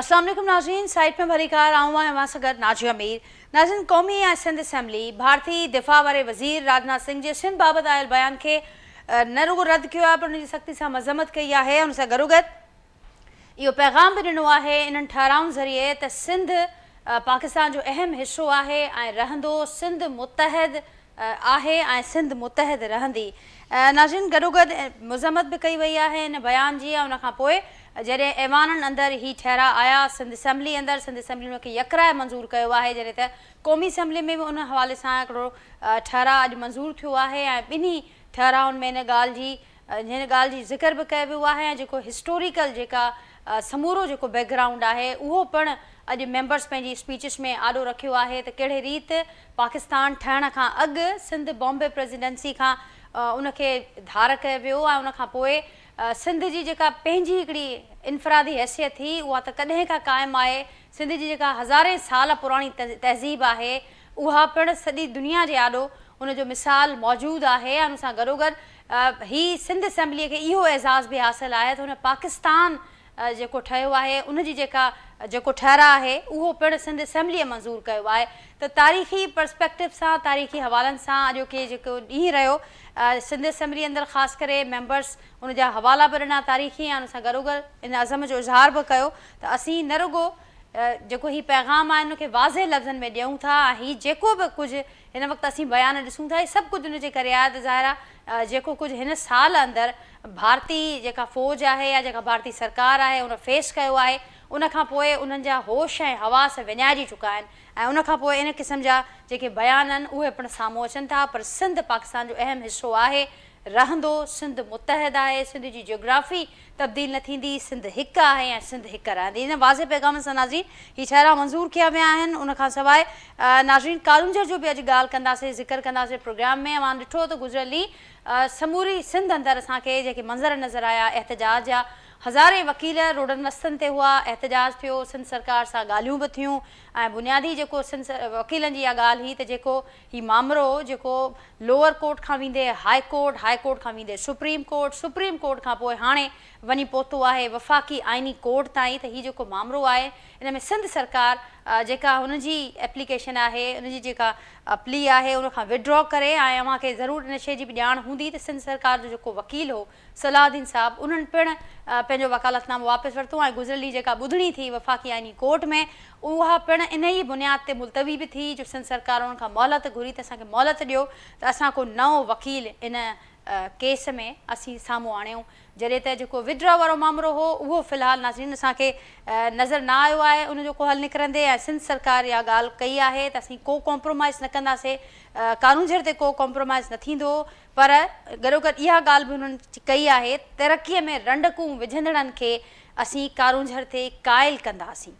السلام عليڪم ناظرين سائيٽ ۾ ڀليڪار آئون آهيان اوهان سان گڏ ناجيه مير ناظرين قومي ۽ سنڌ اسيمبلي ڀارتي دفاع واري وزير راجناٿ سنگهه جي سنڌ بابت آيل بيان کي نه رڳو رد ڪيو آهي پر ان جي سختي سان مذمت ڪئي آهي ان سان گڏوگڏ اهو پيغام به ڏنو آهي انهن ٺهرائن ذريعي ته سنڌ پاڪستان جو اهم حصو آهي ۽ رهندو سنڌ متحد آهي ۽ سنڌ متحد رهندي. ناظرين گڏوگڏ مذمت به ڪئي وئي آهي ان بيان جي ۽ ان کان پوء جڏهن ايوانن اندر هي ٺهراء آيا سنڌ اسيمبلي اندر سنڌ اسيمبلي ان کي يڪراء منظور ڪيو آهي جڏهن ته قومي اسيمبلي ۾ به ان حوالي سان هڪڙو ٺهراء اڄ منظور ٿيو آهي ۽ ٻنهي ٺهرائن ۾ ان ڳالهه جي هن ڳالهه جي ذڪر به ڪيو ويو آهي ۽ جيڪو هسٽوريڪل جيڪا سمورو جيڪو بيڪ گرائونڊ آهي اهو پڻ اڄ ميمبرس پنهنجي اسپيچز ۾ آڏو رکيو آهي ته ڪهڙي ريت پاڪستان ٺهڻ کان اڳ سنڌ بامبي پريزيڊنسي کان ان کي ڌار ڪيو ويو ۽ ان کان پوء سنڌ جي جيڪا پنهنجي هڪڙي انفرادي حيثيت هئي اها ته ڪڏهن کان قائم آهي سنڌ جي جيڪا هزارين سال پراڻي تهذيب آهي اها پڻ سڄي دنيا جي آڏو ان جو مثال موجود آهي ۽ ان سان گڏوگڏ هي سنڌ اسيمبليء کي اهو اعزاز به حاصل آهي ته هن پاڪستان جيڪو ٺهيو آهي ان جي جيڪا جيڪو ٺهراء آهي اهو پڻ سنڌ اسيمبليء منظور ڪيو آهي ته تاريخي پرسپيڪٽو سان تاريخي حوالن سان اڄوڪي جيڪو ڏينهن رهيو سنڌ اسيمبلي اندر خاص ڪري ميمبرس ان جا حوالا به ڏنا تاريخي ۽ ان سان گڏوگڏ ان عزم جو اظهار به ڪيو ته اسين نه رڳو جيڪو هي پيغام آهي ان کي واضح لفظن ۾ ڏيون ٿا ۽ هي جيڪو به ڪجهه هن وقت اسين بيان ڏسون ٿا هي سڀ ڪجهه ان جي ڪري آهي ته ظاهر آهي جيڪو ڪجهه هن سال اندر ڀارتي جيڪا فوج آهي يا جيڪا ڀارتي سرڪار آهي ان فيس ڪيو آهي ان کان پوء انهن جا هوش ۽ حواس وڃائجي چڪا آهن ۽ ان کان پوء ان قسم جا جيڪي بيان آهن اهي پڻ سامهون اچن ٿا پر سنڌ پاڪستان جو اهم حصو آهي رهندو، سنڌ متحد آهي، سنڌ جي جيوگرافي تبديل نه ٿيندي، سنڌ هڪ آهي ۽ سنڌ هڪ رهندي. ان واضح پيغام سان ناظرين هي ٺهراء منظور ڪيا ويا آهن. ان کان سواء ناظرين ڪارونجهر جو به اڄ ڳالهه ڪنداسين ذڪر ڪنداسين پروگرام ۾ اوهان ڏٺو ته گذريل ڏينهن سموري سنڌ اندر اسان کي جيڪي منظر نظر آيا احتجاج جا هزارين وڪيل روڊن رستن تي هئا احتجاج ٿيو سنڌ سرڪار سان ڳالهيون به ٿيون ۽ بنيادي جيڪو سنڌ وڪيلن جي اها ڳالهه هئي ته جيڪو هي مامرو جيڪو لوئر ڪورٽ کان ويندي هاء ڪورٽ، هاء ڪورٽ کان ويندي سپريم ڪورٽ، سپريم ڪورٽ کان پوء هاڻي وڃي پهتو آهي وفاقي آئيني ڪورٽ تائين ته هي جيڪو مامرو آهي ان ۾ سنڌ سرڪار جيڪا هن جي ايپليڪيشن آهي ان جي جيڪا پلي آهي ان کان وڊرا ڪري ۽ اوهان کي ضرور ان شيء جي به ڄاڻ هوندي ته سنڌ سرڪار جو جيڪو وڪيل هو صلاح الدين صاحب انهن پڻ پنهنجو وڪالت نامو واپس ورتو ۽ گذريل ڏينهن جيڪا ٻڌڻي ٿي وفاقي آئيني ڪورٽ ۾ اها پڻ انهي ئي بنياد تي ملتوي به ٿي جو سنڌ سرڪار انهن کان مهلت گهري ته اسان کي مهلت ڏيو ته اسان ڪو نئون وڪيل ان ڪيس ۾ اسين سامهون آڻيون جڏهن ته جيڪو وڊرا وارو مامرو هو اهو في الحال ناظرين اسان کي نظر نه آيو آهي ان جو ڪو حل نڪرندي ۽ سنڌ سرڪار اها ڳالهه ڪئي آهي ته اسين ڪو ڪمپرومائز نه ڪنداسين ڪارونجهر تي ڪو ڪمپرومائز نه ٿيندو پر گڏوگڏ اها ڳالهه به هنن ڪئي آهي ترقي ۾ رنڊڪون وجهندڙن کي اسين ڪارونجهر تي قائل ڪنداسين.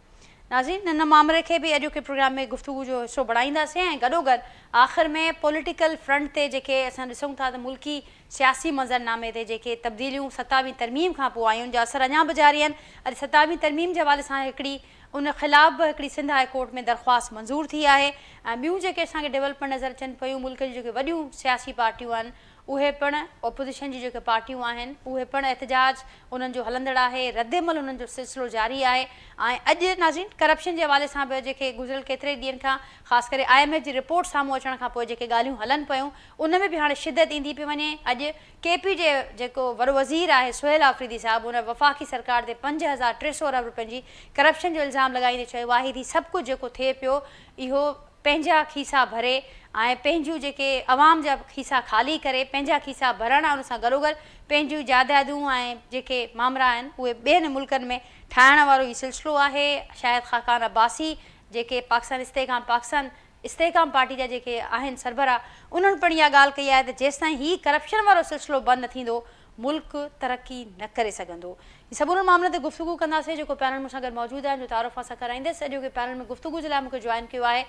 ناظرين ان مامري کي به اڄوڪي پروگرام ۾ گفتگو جو حصو بڻائينداسين ۽ گڏوگڏ آخر ۾ پوليٽيڪل فرنٽ تي جيڪي اسان ڏسون ٿا ته ملڪي سياسي منظرنامي تي جيڪي تبديليون ستاوين ترميم کان پوء آيون ان جا اثر اڃا به جاري آهن اڄ ستاوين ترميم جي حوالي سان هڪڙي ان خلاف به هڪڙي سنڌ هاء ڪورٽ ۾ درخواست منظور ٿي آهي ۽ ٻيون جيڪي اسان کي ڊولپمينٽ نظر اچن پيون ملڪ جون جيڪي وڏيون سياسي پارٽيون آهن اهي پڻ اپوزيشن جون جيڪي پارٽيون آهن اهي پڻ احتجاج انهن جو هلندڙ آهي ردعمل انهن جو سلسلو جاري آهي ۽ اڄ ناظرين ڪرپشن جي حوالي سان به جيڪي گذريل ڪيتري ڏينهن کان خاص ڪري I M F جي رپورٽ سامهون اچڻ کان پوء جيڪي ڳالهيون هلن پيون ان ۾ به هاڻي شدت ايندي پئي وڃي اڄ ڪي پي جي جيڪو وڏو وزير آهي سهيل آفريدي صاحب ان وفاقي سرڪار تي 5300 ارب روپين جي ڪرپشن جو الزام لڳائيندي چيو آهي ته هي سڀ ڪجهه جيڪو ٿئي پيو اهو پنهنجا کيسا ڀري ۽ پنهنجون جيڪي عوام جا کيسا خالي ڪري پنهنجا کيسا ڀرڻ ۽ ان سان گڏوگڏ پنهنجون جائدادون ۽ جيڪي مامرا آهن اهي ٻين ملڪن ۾ ٺاهڻ وارو هي سلسلو آهي شاهد خاقان عباسي جيڪي پاڪستان استحڪام پاڪستان استحڪام پارٽي جا جيڪي آهن سربراهه انهن پڻ اها ڳالهه ڪئي آهي ته جيستائين هي ڪرپشن وارو سلسلو بند نه ٿيندو ملڪ ترقي نه ڪري سگهندو. هي سمورن معاملن تي گفتگو ڪنداسين جيڪو پينل مون سان گڏ موجود آهن جو تعارف اوهان سان ڪرائيندس اڄوڪي پينل ۾ گفتگو جي لاء مون کي جوائن ڪيو آهي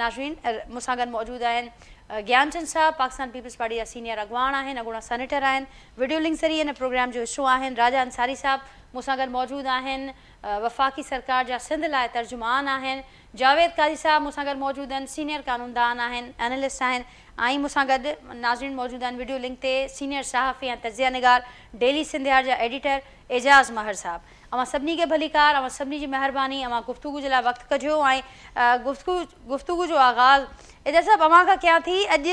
ناظرين مون سان گڏ موجود آهن گيان چند صاحب پاڪستان پيپلز پارٽي جا سينيئر اڳواڻ آهن اڳوڻا سينيٽر آهن وڊيو لنڪ ذريعي ان پروگرام جو حصو آهن راجا انصاري صاحب مون سان گڏ موجود آهن وفاقي سرڪار جا سنڌ لاء ترجمان آهن. جاويد قاضي صاحب مون سان گڏ موجود آهن، سينيئر قانوندان آهن، اينالسٽ آهن ۽ مون سان گڏ ناظرين موجود آهن وڊيو لنڪ تي سينيئر صحافي ۽ تجزيه نگار ڊيلي سنڌيار جا ايڊيٽر اعجاز مهر صاحب. اوهان سڀني کي ڀليڪار، اوهان سڀني جي مهرباني، اوهان گفتگو جي لاء وقت ڪڍيو ۽ گفتگو جو آغاز اعجاز صاحب اوهان کان ڪيان ٿي. اڄ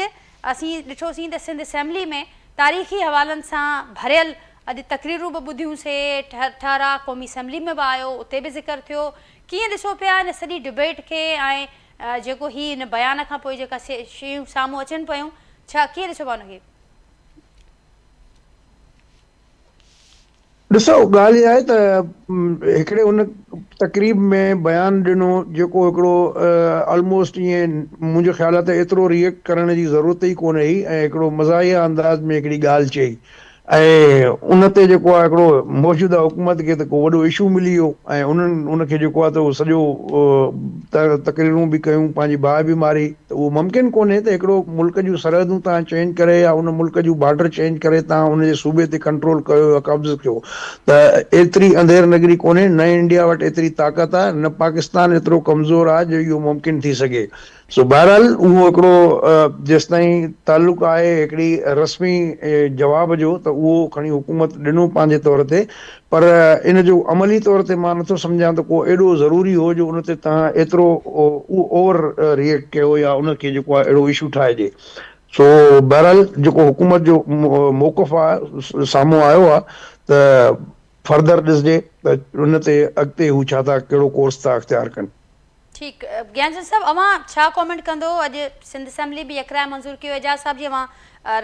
اسين ڏٺوسين ته سنڌ اسيمبلي ۾ تاريخي حوالن سان ڀريل اڄ تقريرون به ٻڌيون سي، ٺهراء قومي اسيمبلي ۾ به آيو، اتي به ذڪر ٿيو، ڪيئن ڏسو پيا ان سڄي ڊبيٽ کي ۽ جيڪو هي ان بيان کان پوء جيڪا شيون سامهون اچن پيون ڇا ڪيئن ڏسو پيا ان کي؟ ڏسو ڳالهه اها آهي ته هڪڙي ان تقريب ۾ بيان ڏنو جيڪو هڪڙو آلموسٽ ائين منهنجو خيال آهي ته ايترو ري ايڪٽ ڪرڻ جي ضرورت ئي ڪونه هئي ۽ هڪڙو مزاحيه انداز ۾ هڪڙي ڳالهه چئي ۽ ان تي جيڪو آهي هڪڙو موجوده حڪومت کي ته ڪو وڏو اشو ملي ويو ۽ انهن ان کي جيڪو آهي ته اهو سڄو تقريرون به ڪيون پنهنجي باهه به ماري ته اهو ممڪن ڪونهي ته هڪڙو ملڪ جون سرحدون توهان چينج ڪري يا ان ملڪ جون بارڊر چينج ڪري توهان ان جي صوبي تي ڪنٽرول ڪيو يا قبض ڪيو ته ايتري انڌير نگري ڪونهي نه انڊيا وٽ ايتري طاقت آهي نه پاڪستان ايترو ڪمزور آهي جو اهو ممڪن ٿي سگهي. سو بهرحال اهو هڪڙو جيستائين تعلق آهي هڪڙي رسمي جواب جو ته اهو کڻي حڪومت ڏنو پنهنجي طور تي پر ان جو عملي طور تي مان نٿو سمجهان ته ڪو ايڏو ضروري هو جو ان تي توهان ايترو اوور ري ايڪٽ ڪيو يا ان کي جيڪو آهي اهڙو اشو ٺاهجي سو بهرحال جيڪو حڪومت جو موقف آهي سامهون آيو آهي ته فردر ڏسجي ته ان تي اڳتي هو ڇا ٿا ڪهڙو ڪورس ٿا اختيار ڪن. ٺيڪ گيانچند صاحب اوهان ڇا ڪامينٽ ڪندو اڄ سنڌ اسيمبلي به يڪراء منظور ڪيو اعجاز صاحب جي اوهان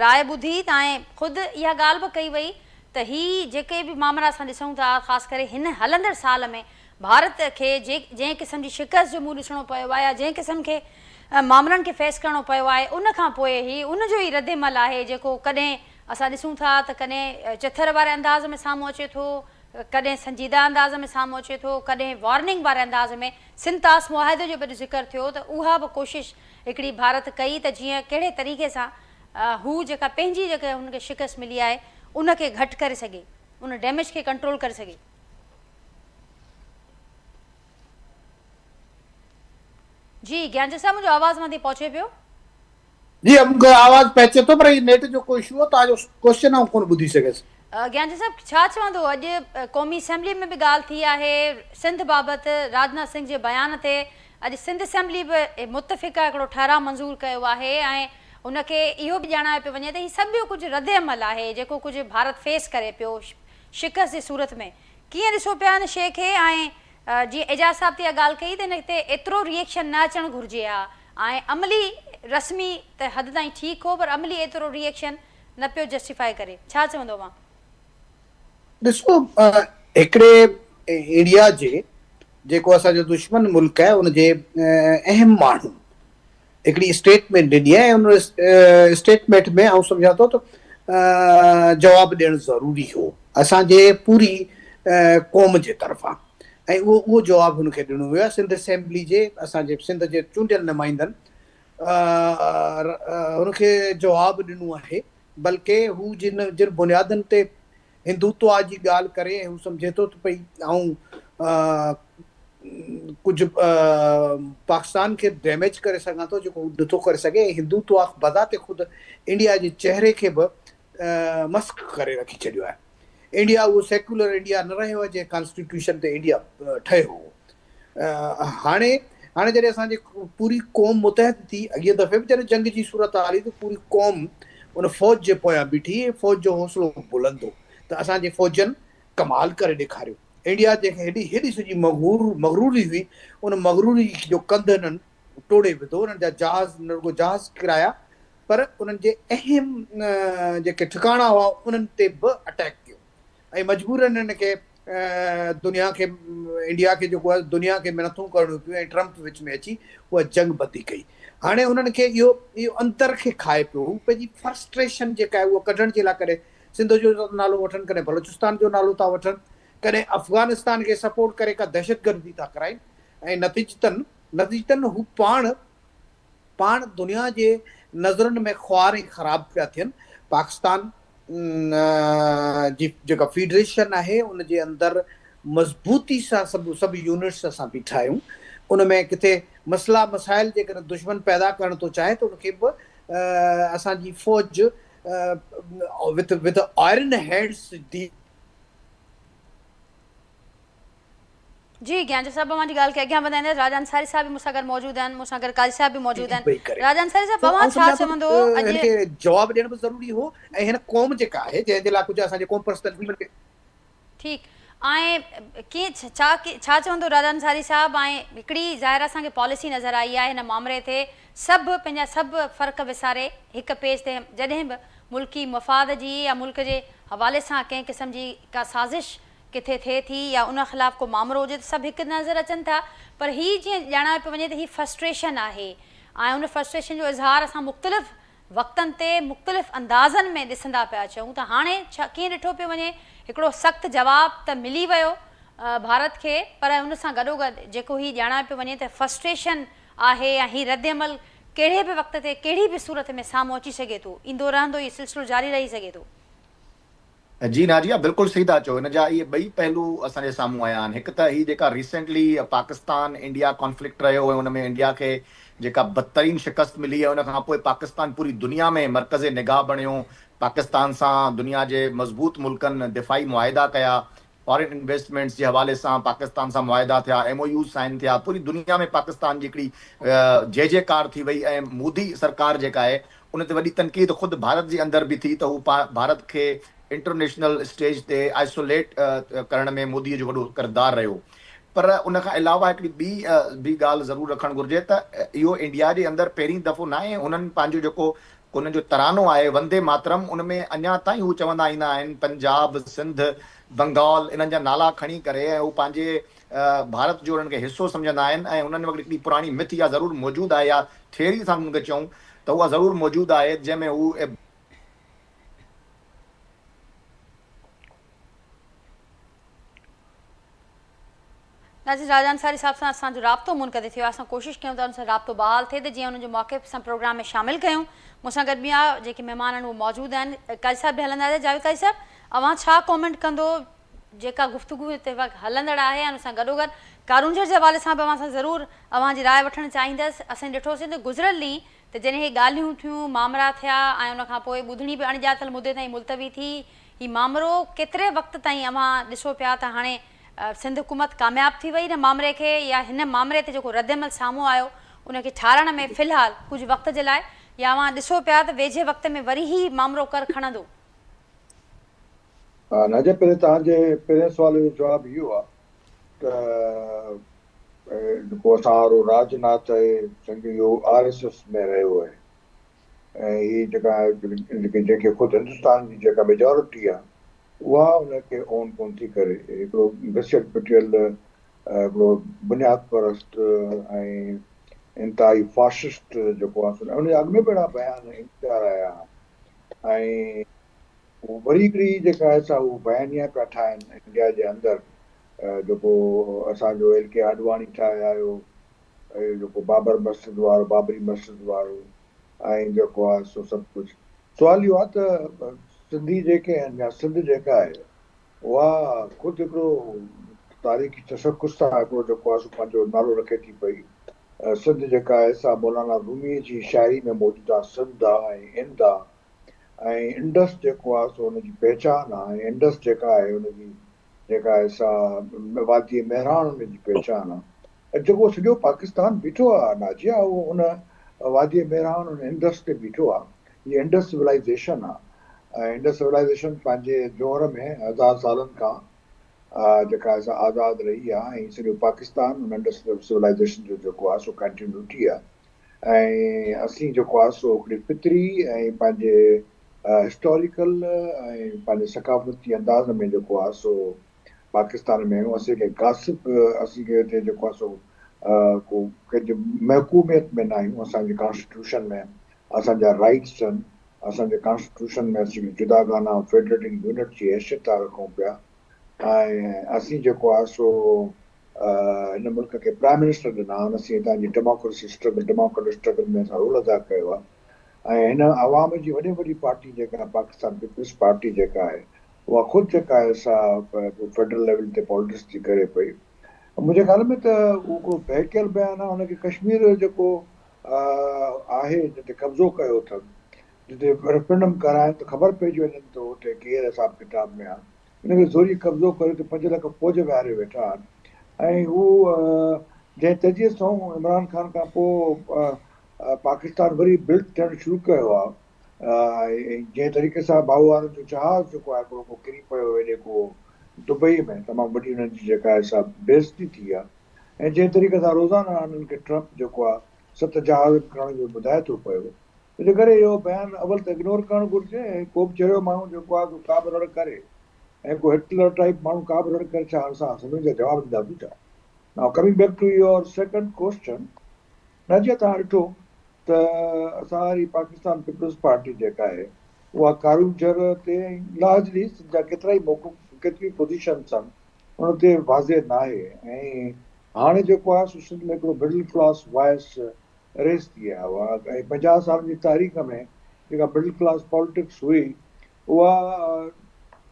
راء ٻڌي ته ۽ خود اها ڳالهه به ڪئي وئي ته هي جيڪي به مامرا اسان ڏسون ٿا خاص ڪري هن هلندڙ سال ۾ ڀارت کي جنهن قسم جي شڪست جو منهن ڏسڻو پيو آهي يا جنهن قسم کي مامرن کي فيس ڪرڻو پيو آهي ان کان پوء هي ان جو ئي رد عمل آهي جيڪو ڪڏهن اسان ڏسون ٿا ته ڪڏهن چٿر واري انداز ۾ سامهون اچي ٿو ڪڏهن سنجيده انداز ۾ سامهون اچي ٿو، ڪڏهن وارننگ واري انداز ۾، سنڌ طاس معاهدي جو به اڄ ذڪر ٿيو ته اها به ڪوشش هڪڙي ڀارت ڪئي ته جيئن ڪهڙي طريقي سان هو جيڪا پنهنجي جيڪا هن کي شڪست ملي آهي ان کي گهٽ ڪري سگهي، ان ڊيميج کي ڪنٽرول ڪري سگهي. جي گيانچند صاحب منهنجو آواز اوهان تائين پهچي پيو؟ جي مون کي آواز پهچي ٿو پر هي نيٽ جو ڪو اشو هو توهان جو ڪوئسچن آئون ڪونه ٻڌي سگهيس. گيانچند صاحب ڇا چوندو اڄ قومي اسيمبلي ۾ به ڳالهه ٿي آهي سنڌ بابت راجناٿ سنگهه جي بيان تي اڄ سنڌ اسيمبلي به متفقه هڪڙو ٺهراء منظور ڪيو آهي ۽ ان کي اهو به ڄاڻايو پيو وڃي ته هي سڀ ٻيو ڪجهه رد عمل آهي جيڪو ڪجهه ڀارت فيس ڪري پيو شڪست جي صورت ۾ ڪيئن ڏسو پيا ان شيء کي ۽ جيئن اعجاز صاحب تي اها ڳالهه ڪئي ته ان تي ايترو ري ايڪشن نه اچڻ گهرجي ها ۽ عملي رسمي ته حد تائين ٺيڪ هو پر عملي ايترو ري ايڪشن نه پيو جسٽيفائي ڪري ڇا چوندو اوهان؟ ڏسو هڪڙي انڊيا جي جيڪو اسان جو دشمن ملڪ آهي ان جي اهم ماڻهن هڪڙي اسٽيٽمينٽ ڏني آهي ۽ ان اسٽيٽمينٽ ۾ آئون سمجهان ٿو ته جواب ڏيڻ ضروري هو اسان جي پوري قوم جي طرفان ۽ اهو اهو جواب هن کي ڏنو ويو آهي سنڌ اسيمبلي جي اسان جي سنڌ جي چونڊيل نمائندن هن کي جواب ڏنو آهي بلڪه هو جن جن بنيادن تي هندوتوا جي ڳالهه ڪري ۽ هو سمجهي ٿو ته پئي آئون ڪجهه پاڪستان کي ڊيميج ڪري سگهان ٿو جيڪو هو نٿو ڪري سگهي ۽ هندوتوا بذات خود انڊيا جي چهري کي به مسخ ڪري رکي ڇڏيو آهي. انڊيا اهو سيڪيولر انڊيا نه رهيو آهي جنهن ڪانسٽيٽيوشن تي انڊيا ٺهيو هو. هاڻي هاڻي جڏهن اسان جي پوري قوم متحد ٿي اڳئين دفعي به جڏهن جنگ جي صورتحال هئي ته پوري قوم ان فوج جي پويان بيٺي ۽ فوج جو حوصلو بلند هو ته اسان جي فوجن ڪمال ڪري ڏيکاريو. انڊيا جنهن کي هيڏي هيڏي سڄي مغرور مغروري هئي ان مغروري جو ڪنڌ هنن ٽوڙي وڌو انهن جا جهاز نه رڳو جهاز ڪرايا پر انهن جي اهم جيڪي ٺڪاڻا هئا انهن تي به اٽيڪ ڪيو ۽ مجبورن هن کي دنيا کي انڊيا کي جيڪو آهي دنيا کي منٿون ڪرڻيون پيون ۽ ٽرمپ وچ ۾ اچي اها جنگ بندي ڪئي هاڻي انهن کي اهو اهو اندر کي کائي پيو هو پنهنجي فرسٽريشن جيڪا آهي اها ڪڍڻ جي لاء ڪڏهن سنڌ جو نالو وٺن ڪڏهن بلوچستان جو نالو ٿا وٺن ڪڏهن افغانستان کي سپورٽ ڪري ڪا دهشتگردي ٿا ڪرائين ۽ نتيجتن نتيجتن هو پاڻ پاڻ دنيا جي نظرن ۾ خوار ۽ خراب پيا ٿين، پاڪستان جي جيڪا فيڊريشن آهي ان جي اندر مضبوطي سان سڀ سڀ يونٽس اسان بيٺا آهيون، ان ۾ ڪٿي مسئلا مسائل جيڪڏهن دشمن پيدا ڪرڻ ٿو چاهي ته ان کي به اسان جي فوج وٿ وٿ آئرن هينڊس ڊيل جي گيانجو صاحب اوهان جي ڳالهه کي اڳيان وڌائيندس راجا انصاري صاحب به مون سان گڏ موجود آهن مون سان گڏ قاضي صاحب به موجود آهن پئي ڪري راجا انصاري صاحب سو اوهان آئون ڇا سمجهان ٿو چوندو ته اڄ هن کي جواب ڏيڻ به ضروري هو ۽ هن قوم جيڪا آهي جنهن جي لاء ڪجهه اسان جي قوم پرست تنظيمن کي ٺيڪ ۽ ڪيئن ڇا ڇا چوندو راجا انصاري صاحب ۽ هڪڙي ظاهر اسان کي پاليسي نظر آئي آهي هن مامري تي سڀ پنهنجا سڀ فرق وساري هڪ پيج تي جڏهن به ملڪي مفاد جي يا ملڪ جي حوالي سان ڪنهن قسم جي ڪا سازش ڪٿي ٿئي ٿي يا ان خلاف ڪو مامرو هجي ته سڀ هڪ نظر اچن ٿا پر هي جيئن ڄاڻايو پيو وڃي ته هي فرسٽريشن آهي ۽ ان فرسٽريشن جو اظهار اسان مختلف وقتن تي مختلف اندازن ۾ ڏسندا پيا اچون ته هاڻي ڇا ڪيئن ڏٺو پيو وڃي هڪڙو سخت جواب ته ملي ويو ڀارت کي پر ان سان گڏوگڏ جيڪو هي ڄاڻايو پيو وڃي ته فرسٽريشن آهي ۽ هي ردعمل ڪهڙي به وقت تي ڪهڙي به صورت ۾ سامهون اچي سگهي ٿو ايندو رهندو هي سلسلو جاري رهي سگهي ٿو. جي ناجيه بلڪل صحيح ٿا چئو هن جا اهي ٻئي پهلو اسان جي سامهون آيا آهن هڪ ته هي جيڪا ريسينٽلي پاڪستان انڊيا ڪانفلڪٽ رهيو ۽ ان ۾ انڊيا کي جيڪا بدترين شڪست ملي ۽ ان کان پوء پاڪستان پوري دنيا ۾ مرڪز نگاهه بڻيو پاڪستان سان دنيا جي مضبوط ملڪن دفاعي معاهدا ڪيا فارين انويسٽمينٽس جي حوالي سان پاڪستان سان معاهدا ٿيا ايم او يوز سائن ٿيا پوري دنيا ۾ پاڪستان جي هڪڙي جي جي ڪار ٿي وئي ۽ مودي سرڪار جيڪا آهي ان تي وڏي تنقيد خود ڀارت جي اندر به ٿي ته هو ڀارت کي انٽرنيشنل اسٽيج تي آئسوليٽ ڪرڻ ۾ مودي جو وڏو ڪردار رهيو پر ان کان علاوه هڪڙي ٻي به ڳالهه ضرور رکڻ گهرجي ته اهو انڊيا جي اندر پهرين دفعو ناهي هنن پنهنجو جيڪو انهن جو ترانو آهي وندي ماترم ان ۾ اڃا تائين هو چوندا ايندا آهن پنجاب سنڌ بنگال انهن جا نالا کڻي ڪري ۽ هو پنهنجي ڀارت جو انهن کي حصو سمجهندا آهن ۽ انهن وٽ هڪڙي پراڻي مٿ اها ضرور موجود آهي يا ٿيوري اسان ان کي چئون ته اها ضرور موجود آهي جنهن ۾ هو ناظرين راجا انصاري صاحب سان اسان جو رابطو منقطع ٿيو آهي اسان ڪوشش ڪيون ٿا ان سان رابطو بحال ٿئي ته جيئن انهن جو موقف اسان پروگرام ۾ شامل ڪيون مون سان گڏ ٻيا جيڪي مهمان آهن اهي موجود آهن قاضي صاحب به هلنداسين جاويد قاضي صاحب اوهان ڇا ڪامينٽ ڪندو جيڪا گفتگو هتي وقت هلندڙ آهي ۽ ان سان گڏوگڏ ڪارونجهر جي حوالي سان به اوهان سان ضرور اوهان جي راء وٺڻ چاهيندس. اسين ڏٺوسين ته گذريل ڏينهن ته جڏهن هي ڳالهيون ٿيون، مامرا ٿيا ۽ ان کان پوء ٻڌڻي به اڻڄاتل مدي تائين ملتوي ٿي. هي مامرو ڪيتري وقت تائين اوهان ڏسو پيا ته هاڻي سنڌ حڪومت ڪامياب ٿي وئي ان مامري کي يا هن مامري تي جيڪو ردعمل سامهون آيو ان کي ٺارڻ ۾ في الحال ڪجهه وقت جي لاء يا اوهان ڏسو پيا ته ويجهي وقت ۾ وري هي مامرو ڪر کڻندو؟ ناجيه پهرين توهان جي پهرين سوال جو جواب اهو آهي ته جيڪو اسان وارو راج ناٿ آهي سمجهو اهو آر ايس ايس ۾ رهيو آهي ۽ هي جيڪا جنهن کي خود هندستان جي جيڪا ميجارٽي آهي اها ان کي اون ڪون ٿي ڪري هڪڙو گسيل پٽيل هڪڙو بنياد پرست ۽ انتهائي فاشسٽ جيڪو آهي ان جا اڳ ۾ به اهڙا بيان ايندا رهيا ۽ وري هڪڙي جيڪا آهي سا هو بيانيا پيا ٺاهن انڊيا جي اندر جيڪو اسان جو ايل ڪي آڏواڻي ٺاهي آيو اهو جيڪو بابر مسجد وارو بابري مسجد وارو ۽ جيڪو آهي سو سڀ ڪجهه سوال اهو آهي ته سنڌي جيڪي آهن يا سنڌ جيڪا آهي اها خود هڪڙو تاريخي تشخص سان هڪڙو جيڪو آهي سو پنهنجو نالو رکي ٿي پئي سنڌ جيڪا آهي سا مولانا رومي جي شاعري ۾ موجود آهي سنڌ آهي ۽ هند آهي ۽ انڊس جيڪو آهي سو ان جي پهچان آهي ۽ انڊس جيڪا آهي ان جي جيڪا آهي سا وادي مهراڻ ان جي پهچان آهي ۽ جيڪو سڄو پاڪستان بيٺو آهي ناجيه اهو ان وادي مهراڻ ان انڊس تي بيٺو آهي هي انڊس سولائيزيشن آهي ۽ انڊس سولائيزيشن پنهنجي جوهر ۾ هزار سالن کان جيڪا آهي سا آزاد رهي آهي ۽ سڄو پاڪستان ان انڊس سولائيزيشن جو جيڪو آهي سو ڪنٽينيوٽي آهي ۽ اسين جيڪو آهي سو هڪڙي فطري ۽ پنهنجي هسٽاريڪل ۽ پنهنجي ثقافتي انداز ۾ جيڪو آهي سو پاڪستان ۾ آهيون اسين ڪنهن غاصب اسين کي هتي جيڪو آهي سو ڪو ڪنهن جي محڪوميت ۾ نه آهيون اسان جي ڪانسٽيٽيوشن ۾ اسان جا رائٽس آهن اسان جي ڪانسٽيٽيوشن ۾ اسين جداگانه فيڊريٽنگ يونٽ جي حيثيت ٿا رکون پيا ۽ اسين جيڪو آهي سو هن ملڪ کي پرائم منسٽر ڏنا آهن، اسين هتان جي ڊيموڪريسي اسٽرگل ڊيموڪريٽڪ اسٽرگل ۾ اسان رول ادا ڪيو آهي ۽ هن عوام جي وڏي وڏي پارٽي جيڪا پاڪستان پيپلز پارٽي جيڪا آهي اها خود جيڪا آهي سا فيڊرل ليول تي پالٽڪس ٿي ڪري پئي منهنجي خيال ۾ ته اهو هڪڙو بهڪيل بيان آهي، هن کي ڪشمير جيڪو آهي جنهن تي قبضو ڪيو اٿن، جتي ريفرنڊم ڪرائين ته خبر پئجي وڃن ته اتي ڪير حساب ڪتاب ۾ آهي. ان کي زوري قبضو ڪري اتي 5 لک فوج ويهاري ويٺا آهن ۽ هو جنهن تيزيء سان عمران خان کان پوء پاڪستان وري بلڊ ٿيڻ شروع ڪيو آهي ۽ جنهن طريقي سان ڀائو وارن جو جهاز جيڪو آهي هڪڙو ڪو ڪري پيو هيڏي ڪو دبئي ۾ تمام وڏي انهن جي جيڪا آهي سا بيعزتي ٿي آهي ۽ جنهن طريقي سان روزانه انهن کي ٽرمپ جيڪو آهي 7 جهاز ڪرڻ جو ٻڌائي ٿو پيو ان ڪري اهو بيان اول ته اگنور ڪرڻ گهرجي ۽ ڪو به چريو ماڻهو جيڪو آهي سو ڪا به رڙ ڪري ۽ ڪو هٽلر ٽائيپ ماڻهو ڪا به رڙ ڪري ڇا اسان سڀني جا جواب ڏينداسون ڇا؟ Now coming back to your second question Najia توهان ڏٺو ته اسان واري پاڪستان پيپلز پارٽي جيڪا آهي اها ڪارونجهر تي ۽ لارجلي سنڌ جا ڪيترائي موقف ڪيتريون پوزيشنس آهن ان تي واضح ناهي ۽ هاڻي جيڪو آهي سو سنڌ ۾ هڪڙو مڊل ڪلاس وائس ريس ٿي آيو آهي ۽ 50 سالن جي تاريخ ۾ جيڪا مڊل ڪلاس پاليٽڪس هئي اها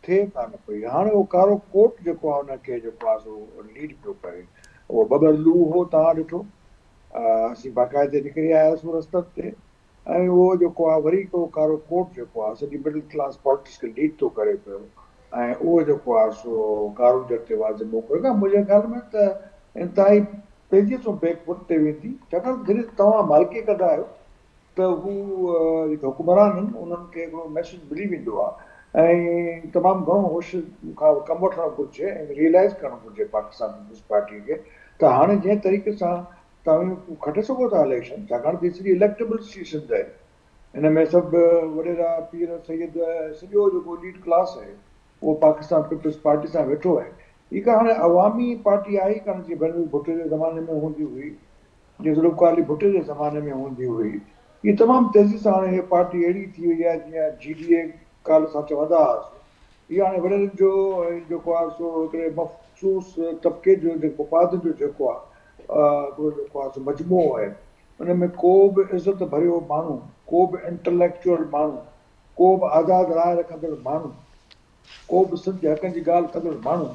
ٿئي ڪانه پئي هاڻي اهو ڪارو ڪوٽ جيڪو آهي ان کي جيڪو آهي سو ليڊ پيو ڪري اهو ٻٻر لوهه هو توهان ڏٺو اسين باقاعدي نڪري آياسون رستن تي ۽ اهو جيڪو آهي وري هڪڙو ڪارو ڪوٽ جيڪو آهي سڄي مڊل ڪلاس پالٽڪس کي ليڊ ٿو ڪري پيو ۽ اهو جيڪو آهي سو ڪارونجهر تي واضح موقعو رکي منهنجي خيال ۾ ته انتهائي تيزيء سان بيڪ فوٽ تي ويندي ڇاڪاڻ ته جڏهن توهان مالڪي ڪندا آهيو ته هو جيڪي حڪمران آهن انهن کي هڪڙو ميسيج ملي ويندو آهي ۽ تمام گهڻو هوش کان ڪم وٺڻ گهرجي ۽ ريئلائز ڪرڻ گهرجي پاڪستان پيپلز پارٽي کي ته هاڻي جنهن طريقي سان توهين کٽي سگهو ٿا اليڪشن ڇاڪاڻ ته هي سڄي اليڪٽيبل سي سنڌ آهي هن ۾ سڀ وڏيرا پير سيد سڄو جيڪو اليٽ ڪلاس آهي اهو پاڪستان پيپلز پارٽي سان ويٺو آهي هي ڪا هاڻي عوامي پارٽي آهي ئي ڪانه جيئن بينظير ڀٽو جي زماني ۾ هوندي هئي جيئن ذوالفقار علي ڀٽي جي زماني ۾ هوندي هئي. هي تمام تيزي سان هاڻي هيء پارٽي اهڙي ٿي وئي آهي جيئن جي ڊي اي ڪالهه اسان چوندا هئاسون. هي هاڻي وڏيرن جو ۽ جيڪو آهي سو هڪڙي مخصوص طبقي جو جيڪو مفادن جو جيڪو آهي هڪڙو جيڪو آهي سو مجموعو آهي. ان ۾ ڪو به عزت ڀريو ماڻهو، ڪو به انٽليڪچوئل ماڻهو، ڪو به آزاد راء رکندڙ ماڻهو، ڪو به سنڌ جي حقن جي ڳالهه ڪندڙ ماڻهو،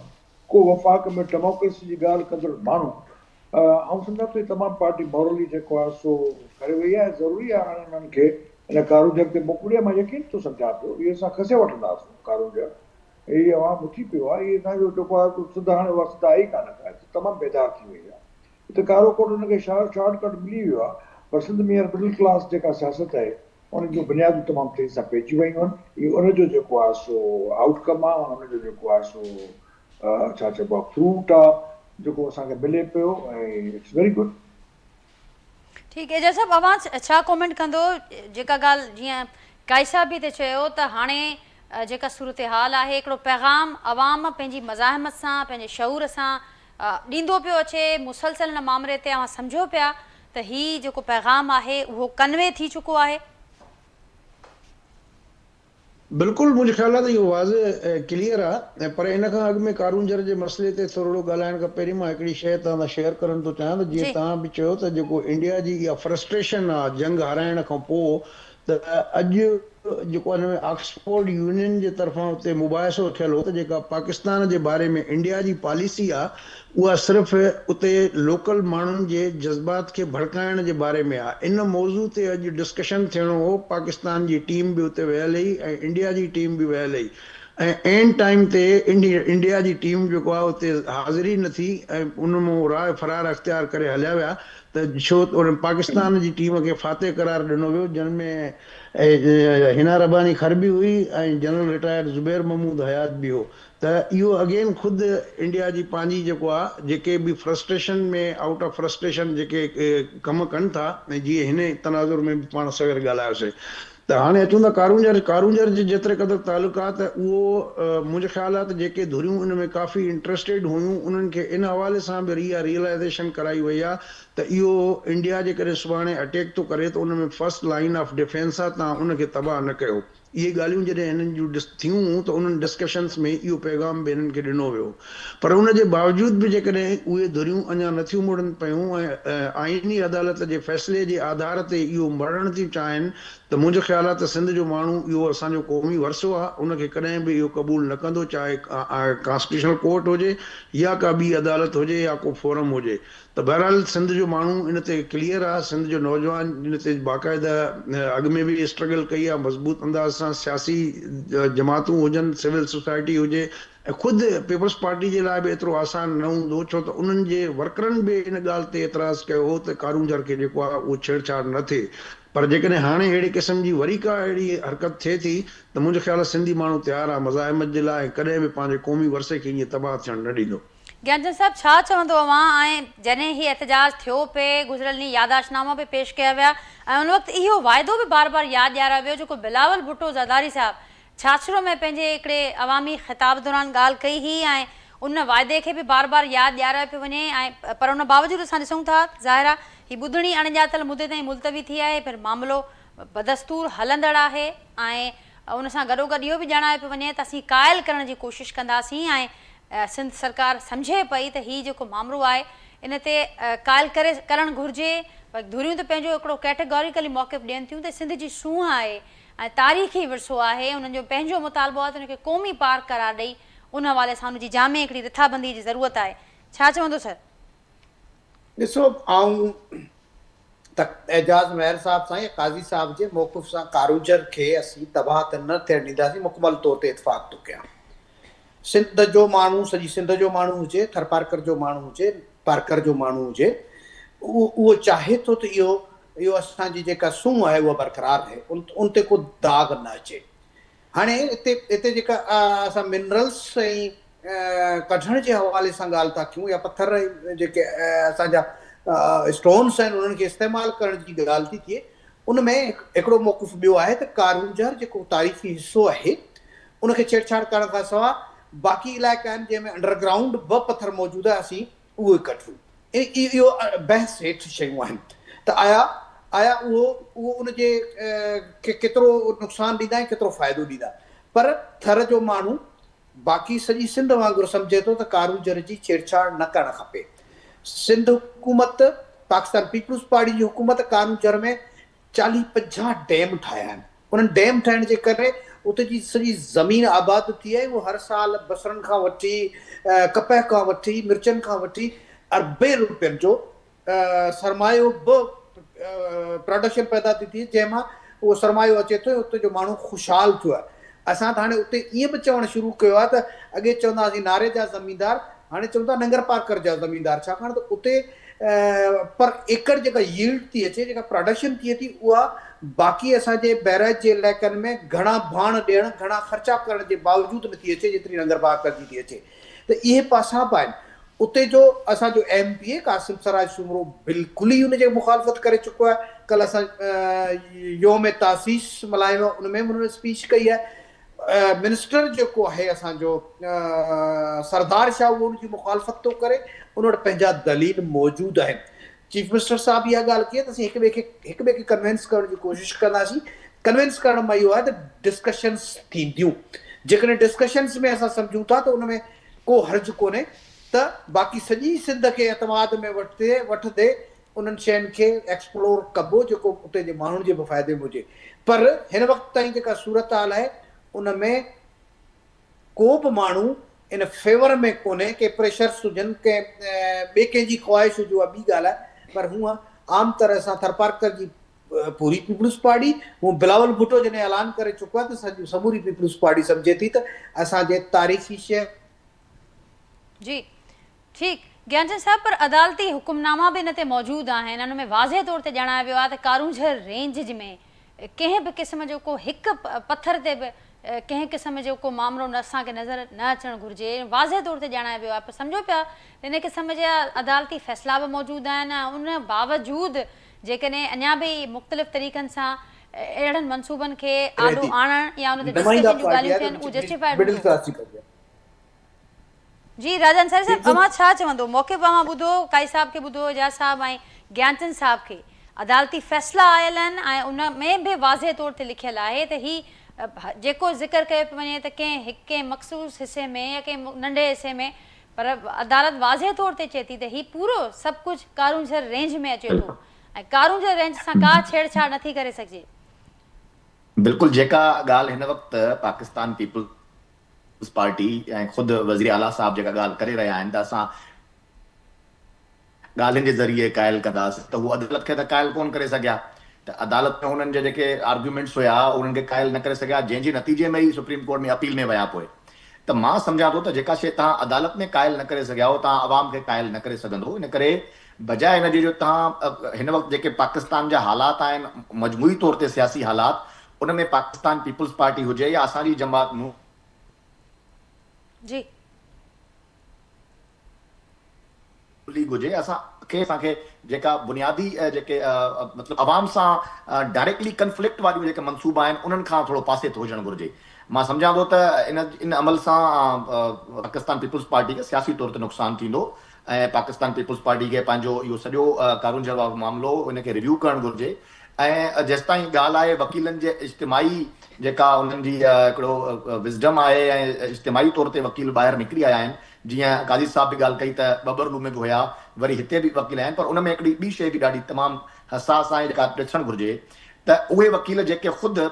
ڪو وفاق ۾ ڊيموڪريسي جي ڳالهه ڪندڙ ماڻهو، آئون سمجهان ٿو هي تمام پارٽي مورلي جيڪو آهي سو ڪري وئي آهي، ضروري آهي هاڻي انهن کي ان ڪارونجهر تي موڪلي آهي، مان يقين ٿو سمجهان پيو اهي اسان کسي وٺنداسون ڪارونجهر، هي عوام اٿي پيو آهي، هي اسان جو جيڪو آهي سو سنڌ هاڻي اها سنڌ آهي ئي ڪانه ڪا، هتي تمام بيدار ٿي وئي آهي، هتي ڪارو ڪوٽ ان کي شارٽ ڪٽ ملي ويو آهي پر سنڌ ۾ هينئر مڊل ڪلاس جيڪا سياست آهي ان جون بنيادون تمام تيزي سان پئجي ويون آهن، اهو ان جو جيڪو آهي سو آئوٽ ڪم آهي ان جو جيڪو آهي سو ڇا چئبو آهي فروٽ آهي جيڪو اسان کي ملي پيو ۽ it's very good. ٺيڪ اعجاز صاحب اوهان ڇا ڪامينٽ ڪندو جيڪا ڳالهه جيئن قائي صاحب به هتي چيو ته هاڻي جيڪا صورتحال آهي هڪڙو پيغام عوام پنهنجي مزاحمت سان پنهنجي شعور سان ڏيندو پيو اچي مسلسل ان مامري تي اوهان سمجهو پيا ته هي جيڪو پيغام آهي اهو ڪنوي ٿي چڪو آهي. بلڪل منهنجي خيال آهي ته اهو واضح ۽ ڪليئر آهي پر ان کان اڳ ۾ ڪارونجهر جي مسئلي تي ٿورڙو ڳالهائڻ کان پهرين مان هڪڙي شيء توهان سان شيئر ڪرڻ ٿو چاهيان ته جيئن توهان به چيو ته جيڪو انڊيا جي اها فرسٽريشن آهي جنگ هارائڻ کان پوء ته اڄ جيڪو ان ۾ آڪسفورڊ يونين جي طرفان اتي مباحثو ٿيل هو ته جيڪا پاڪستان جي باري ۾ انڊيا جي پاليسي آ اها صرف اتي لوڪل ماڻهن جي جذبات کي ڀڙڪائڻ جي باري ۾ آ ان موضوع تي اڄ ڊسڪشن ٿيڻو هو پاڪستان جي ٽيم به اتي ويل هئي ۽ انڊيا جي ٽيم به ويل هئي ۽ عين ٽائيم تي انڊيا جي ٽيم جيڪو آ اتي حاضر ئي نه ٿي ۽ ان مون راء فرار اختيار ڪري هليا ويا ته ڇو ته ان پاڪستان جي ٽيم کي فاتح قرار ڏنو ويو جنھن ۾ حنا رباني کر به هئي ۽ جنرل رٽائرڊ زبير محمود حيات به هو ته اهو اگين خود انڊيا جي پنهنجي جيڪو آ جيڪي به فرسٽريشن ۾ آئوٽ آف فرسٽريشن جيڪي ڪم ڪن ٿا ۽ جيئن هن تناظر ۾ به پاڻ سوير ڳالهايوسين ته هاڻي اچون ٿا ڪارونجهر ڪارونجهر جي جيتري قدر تعلق آ ته اهو منهنجو خيال آ ته جيڪي ڌريون ان ۾ ڪافي انٽريسٽيڊ هيون انهن کي ان حوالي سان به اها ريئلائيزيشن ڪرائي وئي آ ته اهو انڊيا جيڪڏهن سڀاڻي اٽيڪ ٿو ڪري ته ان ۾ فرسٽ لائين آف ڊفينس آ توهان ان کي تباهه نه ڪيو. اهي ڳالهيون جڏهن هنن جون ٿيون ته انهن ڊسڪشنز ۾ اهو پيغام به هنن کي ڏنو ويو پر ان جي باوجود به جيڪڏهن اهي ڌريون اڃا نٿيون مڙن پيون ۽ آئيني عدالت جي فيصلي جي آڌار تي اهو مڙهڻ ٿيون چاهين ته منهنجو خيال آهي ته سنڌ جو ماڻهو اهو اسان جو قومي ورثو آهي ان کي ڪڏهن به اهو قبول نه ڪندو چاهي ڪانسٽيٽيوشنل ڪورٽ هجي يا ڪا ٻي عدالت هجي يا ڪو فورم هجي ته بهرحال سنڌ جو ماڻهو ان تي ڪليئر آهي سنڌ جو نوجوان ان تي باقاعده اڳ ۾ به اسٽرگل ڪئي آهي مضبوط انداز سان سياسي جماعتون هجن سول سوسائٽي هجي ۽ خود پيپلز پارٽي جي لاء به ايترو آسان نه هوندو ڇو ته انهن جي ورڪرن به ان ڳالهه تي اعتراض ڪيو هو ته ڪارونجهر کي جيڪو آهي اهو ڇيڙ ڇاڙ نه ٿئي پر جيڪڏهن هاڻي اهڙي قسم جي وري ڪا اهڙي حرڪت ٿئي ٿي ته منهنجو خيال آهي سنڌي ماڻهو تيار آهي مزاحمت جي لاء ۽ ڪڏهن به پنهنجي قومي ورثي کي ائين تباهه ٿيڻ نه ڏيندو. گيانچند صاحب ڇا چوندو اوهان ۽ جڏهن هي احتجاج ٿيو پئي گذريل ڏينهن ياداشت ناما به پيش ڪيا ويا ۽ ان وقت اهو واعدو به بار بار ياد ڏيارايو ويو جيڪو بلاول ڀٽو زرداري صاحب ڇاڇرو ۾ پنهنجي هڪڙي عوامي خطاب دوران ڳالهه ڪئي هئي ۽ ان واعدي کي به بار بار ياد ڏيارايو پيو وڃي ۽ پر ان باوجود اسان ڏسون ٿا ظاهر آهي هي ٻڌڻي اڻڄاتل مدي تائين ملتوي ٿي آهي پر معاملو بدستور هلندڙ آهي ۽ ان سان گڏوگڏ اهو به ڄاڻايو پيو وڃي ته اسين قائل ڪرڻ جي ڪوشش ڪنداسين ۽ سنڌ سرڪار سمجهي پئي ته هي جيڪو مامرو آهي ان تي قائل ڪري ڪرڻ گهرجي ڌريون ته پنهنجو هڪڙو ڪيٽيگوريڪلي موقف ڏين ٿيون ته سنڌ جي سونهن آهي ۽ تاريخي ورثو آهي، انهن جو پنهنجو مطالبو آهي ته ان کي قومي پارڪ قرار ڏئي ان حوالي سان ان جي جامع هڪڙي رٿابندي جي ضرورت آهي. ڇا چوندو سر؟ ڏسو آئون ته اعجاز مهر صاحب سان يا قاضي صاحب جي موقف سان ڪارونجهر کي اسين تباهه ته نه ٿيڻ ڏينداسين مڪمل طور تي اتفاق ٿو ڪيان. سنڌ جو ماڻهو سڄي سنڌ جو ماڻهو هجي، ٿرپارڪر جو ماڻهو هجي، پارڪر جو ماڻهو هجي، اهو اهو چاهي ٿو ته اهو اهو اسان جي جيڪا سونهن آهي اها برقرار رهي، ان تي ڪو داغ نه اچي. هاڻي اتي اتي جيڪا اسان منرلس ۽ ڪڍڻ جي حوالي سان ڳالهه ٿا ڪيون يا پٿر جيڪي اسان جا اسٽونس آهن انهن کي استعمال ڪرڻ جي ڳالهه ٿي ٿئي، ان ۾ هڪڙو موقف ٻيو آهي ته ڪارونجهر جيڪو تاريخي حصو آهي ان کي ڇيڙڇاڙ ڪرڻ کان سواء باقي علائقا آهن جنهن ۾ انڊر گرائونڊ به پٿر موجود آهي اسين اهي ڪڍون. اهو بحث هيٺ شيون آهن ته آيا آيا اهو اهو ان جي کي ڪيترو نقصان ڏيندا ۽ ڪيترو فائدو ڏيندا پر ٿر جو ماڻهو باقي سڄي سنڌ وانگر سمجهي ٿو ته ڪارونجهر جي ڇيڙڇاڙ نه ڪرڻ کپي. سنڌ حڪومت پاڪستان پيپلز پارٽي جي حڪومت ڪارونجهر ۾ چاليهه 50 ڊيم ٺاهيا آهن. انهن ڊيم ٺاهڻ جي ڪري اتي جي سڄي زمين آباد ٿي آهي. اهو هر سال بصرن کان وٺي ڪپهه کان وٺي مرچن کان وٺي اربين روپين جو سرمايو به پراڊڪشن پيدا ٿي ٿئي جنهن مان اهو سرمايو اچي ٿو ۽ اتي جو ماڻهو خوشحال ٿيو آهي. اسان ته هاڻي اتي ائين به چوڻ شروع ڪيو آهي ته اڳي چوندا هئاسين ناري جا زميندار هاڻي چون ٿا ننگر پارڪر جا زميندار ڇاڪاڻ ته اتي پر ايڪڙ جيڪا ييلڊ ٿي اچي جيڪا پراڊڪشن ٿئي ٿي اها باقي اسان جي بئراج جي علائقن ۾ گهڻا ڀاڻ ڏيڻ گهڻا خرچا ڪرڻ جي باوجود نٿي اچي جيتري ننگر پارڪر جي ٿي اچي ته اهي پاسا به آهن اتي جو اسان جو M P A Qasim Siraj Soomro بلڪل ئي ان جي مخالفت ڪري چڪو آهي ڪلهه اسان يوم تاسيس ملهايو آهي ان ۾ به هن اسپيچ ڪئي آهي منسٽر جيڪو آهي اسان جو سردار شاهه اهو ان جي مخالفت ٿو ڪري ان وٽ پنهنجا دليل موجود آهن. چيف منسٽر صاحب اها ڳالهه ڪئي ته اسين هڪ ٻئي کي هڪ ٻئي کي ڪنوينس ڪرڻ جي ڪوشش ڪنداسين ڪنوينس ڪرڻ مان اهو آهي ته ڊسڪشنس ٿينديون جيڪڏهن ڊسڪشنس ۾ اسان سمجهون ٿا ته ان ۾ ڪو حرج ڪونهي ته باقي سڄي سنڌ کي اعتماد ۾ وٺندي وٺندي انهن شين کي ايڪسپلور ڪبو جيڪو اتي جي ماڻهن جي به فائدي ۾ هجي پر هن وقت تائين جيڪا صورتحال آهي ان ۾ ڪو به ماڻهو ان فيور ۾ ڪونهي ڪي پريشرس هجن ڪنهن ٻئي ڪنهن جي خواهش هجي اها ٻي ڳالهه آهي پر هونء عام طرح سان ٿرپارڪر جي پوري پيپلز پارٽي هونء بلاول ڀٽو جڏهن اعلان ڪري چڪو آهي ته سموري پيپلز پارٽي سمجهي ٿي ته اسان جي تاريخي شهر جي ٺيڪ گيانچند صاحب پر عدالتي حڪم ناما به ان تي موجود آهن ان ۾ واضح طور تي ڄاڻايو ويو آهي ته ڪارونجهر رينج ۾ ڪنهن به قسم جو ڪو هڪ پٿر تي به ڪنهن قسم جو ڪو مامرو نه اسان کي نظر نه اچڻ گهرجي واضح طور تي ڄاڻايو ويو آهي پر سمجهو پيا ته ان قسم جا عدالتي فيصلا به موجود آهن ۽ ان باوجود جيڪڏهن اڃا به مختلف طريقن سان اهڙن منصوبن کي آڏو آڻڻ يا ان تي نمائنده ڊسڪشن جون پارٽي ڳالهيون آهي ٿين ته اهو جسٽيفائيڊ مڊل هوندو. ڪلاس جي پارٽي آهي. جي راجا انصاري صاحب اوهان ڇا چوندو موقف اوهان ٻڌو قائي صاحب کي ٻڌو اعجاز صاحب ۽ گيانچند صاحب کي عدالتي فيصلا آيل آهن ۽ ان ۾ به واضح طور تي لکيل آهي ته هي جيڪو ذڪر ڪيو پيو وڃي ته ڪنهن هڪ ڪنهن مخصوص حصي ۾ يا ڪنهن ننڍي حصي ۾ پر عدالت واضح طور تي چئي ٿي ته هي پورو سڀ ڪجهه ڪارونجهر رينج ۾ اچي ٿو ۽ ڪارونجهر رينج سان ڪا ڇيڙ ڇاڙ نٿي ڪري سگهجي. بلڪل جيڪا ڳالهه هن وقت پاڪستان پيپلز پارٽي ۽ خود وزير اعليٰ صاحب جيڪا ڳالهه ڪري رهيا آهن ته اسان ڳالهين جي ذريعي قائل ڪنداسين ته هو عدالت کي ته قائل ڪونه ڪري سگهيا ته عدالت ۾ انهن جا جيڪي آرگيومينٽس هيا انهن کي قائل نه ڪري سگهيا جنهن جي نتيجي ۾ ئي سپريم ڪورٽ ۾ اپيل ۾ ويا پوء ته مان سمجهان ٿو ته جيڪا شيء توهان عدالت ۾ قائل نه ڪري سگهيا اهو توهان عوام کي قائل نه ڪري سگهندو ان ڪري بجاء ان جي جو توهان هن وقت جيڪي پاڪستان جا حالات آهن مجموعي طور تي سياسي حالات ان ۾ پاڪستان پيپلز پارٽي هجي يا اسان جي جماعت نون جي. ليگ هجي اسان کي اسان کي جيڪا بنيادي جيڪي مطلب عوام سان ڊائريڪٽلي ڪنفلڪٽ واريون جيڪي منصوبا آهن انهن کان ٿورو پاسي ٿو هجڻ گهرجي مان سمجهان ٿو ته ان ان عمل سان پاڪستان پيپلز پارٽي کي سياسي طور تي نقصان ٿيندو ۽ پاڪستان پيپلز پارٽي کي پنهنجو اهو سڄو ڪارونجهر وارو معاملو ان کي ريويو ڪرڻ گهرجي ۽ جيستائين ڳالهه آهي وڪيلن جي اجتماعي جيڪا انهن جي هڪڙو وزڊم آهي ۽ اجتماعي طور تي وڪيل ٻاهر نڪري آيا آهن جيئن قاضي صاحب به ڳالهه ڪئي ته ٻٻرلو ۾ به هيا وري هتي به وڪيل آهن پر ان ۾ هڪڙي ٻي شيء به ڏاڍي تمام حساس آهي جيڪا ڏسڻ گهرجي ته اهي وڪيل جيڪي خود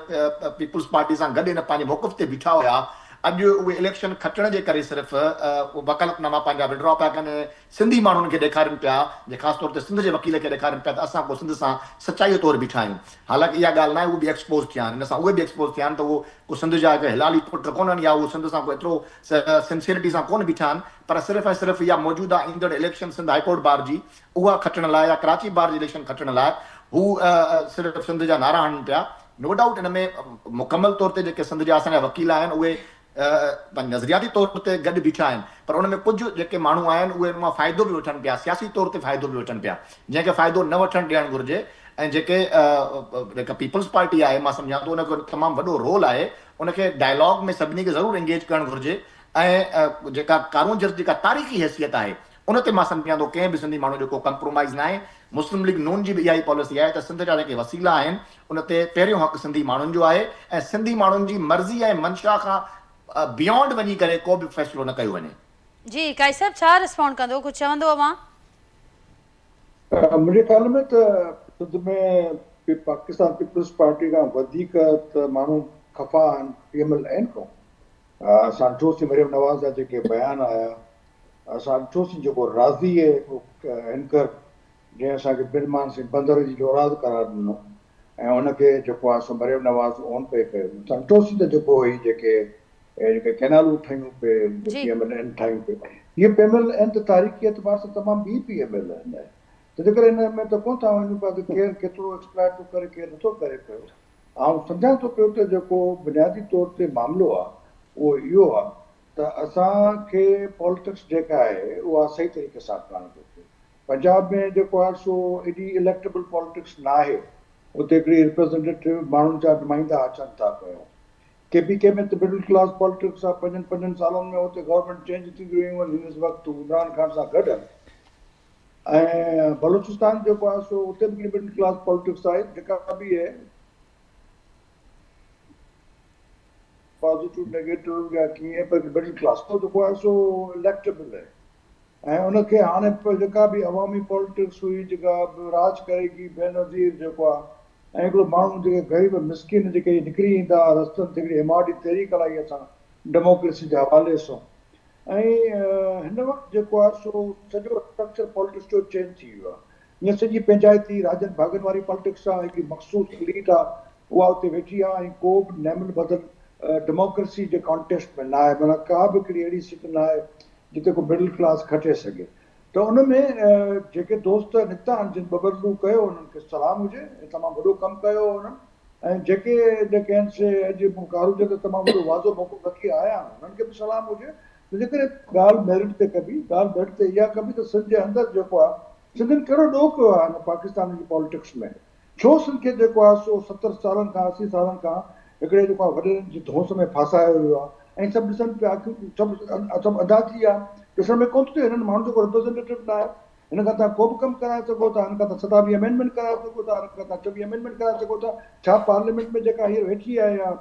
پيپلز پارٽي سان گڏ ان پنهنجي موقف تي بيٺا هيا اڄ اهي اليڪشن کٽڻ جي ڪري صرف وڪالت ناما پنهنجا وڊرا پيا ڪن ۽ سنڌي ماڻهن کي ڏيکارين پيا جي خاص طور تي سنڌ جي وڪيل کي ڏيکارين پيا ته اسان ڪو سنڌ سان سچائيء طور بيٺا آهيون حالانڪه اها ڳالهه ناهي اهي به ايڪسپوز ٿيا آهن ان سان اهي به ايڪسپوز ٿيا آهن ته اهو ڪو سنڌ جا هڪ حلالي پٽ ڪونهن يا اهو سنڌ سان ڪو ايترو سنسيئرٽي سان ڪونه بيٺا آهن پر صرف ۽ صرف اها موجوده ايندڙ election Sindh high court bar جي اها کٽڻ لاء يا ڪراچي بار جي اليڪشن کٽڻ لاء هو صرف سنڌ جا نعرا هڻن پيا نو ڊائوٽ ان ۾ مڪمل طور تي جيڪي سنڌ جا اسان جا وڪيل آهن اهي پنهنجي نظرياتي طور تي گڏ بيٺا آهن پر ان ۾ ڪجهه جيڪي ماڻهو آهن اهي ان مان فائدو به وٺن پيا سياسي طور تي فائدو به وٺن پيا جنهن کي فائدو نه وٺڻ ڏيڻ گهرجي ۽ جيڪي جيڪا پيپلز پارٽي آهي مان سمجهان ٿو ان کي تمام وڏو رول آهي ان کي ڊائلاگ ۾ سڀني کي ضرور انگيج ڪرڻ گهرجي ۽ جيڪا ڪارونجهر جي جيڪا تاريخي حيثيت آهي ان تي مان سمجهان ٿو ڪنهن به سنڌي ماڻهو جو ڪو ڪمپرومائيز ناهي مسلم ليگ نون جي به اها ئي پاليسي آهي ته سنڌ جا جيڪي وسيلا آهن ان تي پهريون حق سنڌي ماڻهن جو آهي ۽ سنڌي ماڻهن جي مرضي ۽ منشا کان بيونڊ وڃي ڪري ڪو به فيصلو نه ڪيو وڃي. جي قائد صاحب ڇا رسپونڊ ڪندو ڪجهه چوندو اوهان. منهنجي خيال ۾ ته سنڌ ۾ پاڪستان پيپلز پارٽي کان وڌيڪ ته ماڻهو خفا آهن پي ايم ايل اين کان. اسان ڏٺوسين مريم نواز جا جيڪي بيان آيا، اسان ڏٺوسين جيڪو راضي اينڪر جنهن اسان کي بن مانسين بندر جي اولاد قرار ڏنو ۽ ان کي جيڪو آهي سو مريم نواز اون پئي ڪيو. اسان ڏٺوسين ته جيڪو هي جيڪي جيڪي ڪئنالون ٺهيون پئي پي ايم ايل اين ٺاهيون پئي هيء پي ايم ايل اين ته تاريخي اعتبار سان تمام ٻي پي ايم ايل اين آهي تنهنجي ڪري ان ۾ ته ڪونه ٿا وڃون پيا ته ڪير ڪيترو ايڪسپلائٽ ٿو ڪري ڪير نٿو ڪري پيو. آئون سمجهان ٿو پيو ته جيڪو بنيادي طور تي معاملو آهي اهو اهو آهي ته اسان کي پاليٽڪس جيڪا آهي اها صحيح طريقي سان ڪرڻ گهرجي. پنجاب ۾ جيڪو آهي سو ايڏي اليڪٽيبل پاليٽڪس ناهي، اتي هڪڙي ريپريزنٽيٽو ماڻهن جا نمائندا اچن ٿا پيا. ڪي پي ڪي ۾ ته مڊل ڪلاس پاليٽڪس آهي، پنجن پنجن سالن ۾ اتي گورنمينٽ چينج ٿينديون رهيون آهن، هن وقت عمران خان سان گڏ آهن. ۽ بلوچستان جيڪو آهي سو اتي به هڪڙي مڊل ڪلاس پاليٽڪس آهي جيڪا به آهي پازيٽو نيگيٽو يا ڪيئن پر مڊل ڪلاس ته جيڪو آهي سو اليڪٽيبل آهي ۽ ان کي هاڻي جيڪا به عوامي پاليٽڪس هئي جيڪا به راڄ ڪريگي بينظير جيڪو آهي ۽ هڪڙو ماڻهو جيڪي غريب مسڪين جيڪي نڪري ايندا رستن تي هڪڙي ايم آر ڊي تحريڪ هلائي اسان ڊيموڪريسي جي حوالي سان ۽ هن وقت جيڪو آهي سو سڄو اسٽرڪچر پاليٽڪس جو چينج ٿي ويو آهي ائين سڄي پنهنجائتي راڄن ڀاڳن واري پاليٽڪس آهي هڪڙي مخصوص اليٽ آهي اها اتي ويٺي آهي ۽ ڪو به نعم البدل ڊيموڪريسي جي ڪانٽيسٽ ۾ نه آهي معنيٰ ڪا به هڪڙي اهڙي سيٽ نه آهي جتي ڪو مڊل ڪلاس کٽي سگهي ته ان ۾ جيڪي دوست نڪتا آهن جن ٻٻرلو ڪيو انهن کي سلام هجي ۽ تمام وڏو ڪم ڪيو انهن ۽ جيڪي جيڪي آهن سي اڄ ڪارونجهر تي تمام وڏو واضح موقف رکي آيا آهن انهن کي به سلام هجي ته جيڪڏهن ڳالهه ميرٽ تي ڪبي ڳالهه ميرٽ تي اها ڪبي ته سنڌ جي اندر جيڪو آهي سنڌين ڪهڙو ڏوهه ڪيو آهي هن پاڪستان جي پاليٽڪس ۾ ڇو سنڌ کي جيڪو آهي سو 70 سالن کان 80 سالن کان هڪڙي جيڪو آهي وڏيرن جي ڌونس ۾ ڦاسايو ويو آهي ۽ سڀ ڏسن پيا اکيون سڀ سڀ انڌا ٿي ويا ڏسڻ ۾ ڪونه ٿو اچي هنن ماڻهن جو ڪو ريپريزنٽيٽو نه آهي هن کان توهان ڪو به ڪم ڪرائي سگهو ٿا، هن کان توهان 27 امينڊمينٽ ڪرائي سگهو ٿا، هن کان توهان 24 امينڊمينٽ ڪرائي سگهو ٿا. ڇا پارليامينٽ ۾ جيڪا هينئر ويٺي آهي يا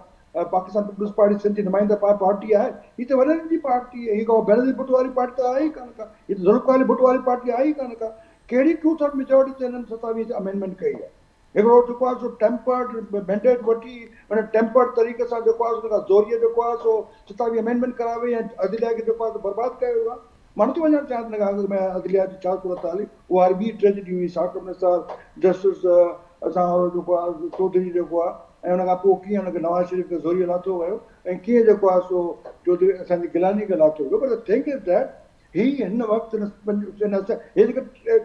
پاڪستان پيپلز پارٽي سنڌ جي نمائنده پارٽي آهي، هي ته وڏيرن جي پارٽي آهي، هي ڪا بينظير ڀٽو واري پارٽي ته آهي ئي ڪانه ڪا، هي ته ذوالفقار علي ڀٽو واري پارٽي آهي ئي ڪانه ڪا. ڪهڙي ٽو ٿرڊ ميجارٽي تي هنن 27 امينڊمينٽ ڪئي آهي؟ هڪڙو جيڪو آهي سو ٽيمپرڊ مينڊيٽ وٺي ان ٽيمپرڊ طريقي سان جيڪو آهي سو ان کان زوريء جيڪو آهي سو ستاويهه امينڊمينٽ ڪرائي وئي ۽ عدليه کي جيڪو آهي سو برباد ڪيو ويو آهي. مان نٿو وڃڻ چاهيان ته ان کان اڳ ۾ عدليه جي ڇا صورتحال هئي. اها وري ٻي ٽريجڊي هئي ثاقب نثار، جسٽس اسان وارو جيڪو آهي سو چوڌري جيڪو آهي ۽ ان کان پوء ڪيئن ان کي نواز شريف کي زوريء لاٿو ويو ۽ ڪيئن جيڪو آهي سو چوڌري اسان جي گيلاني کي لاٿو ويو پر the thing is that هي هن وقت هي جيڪي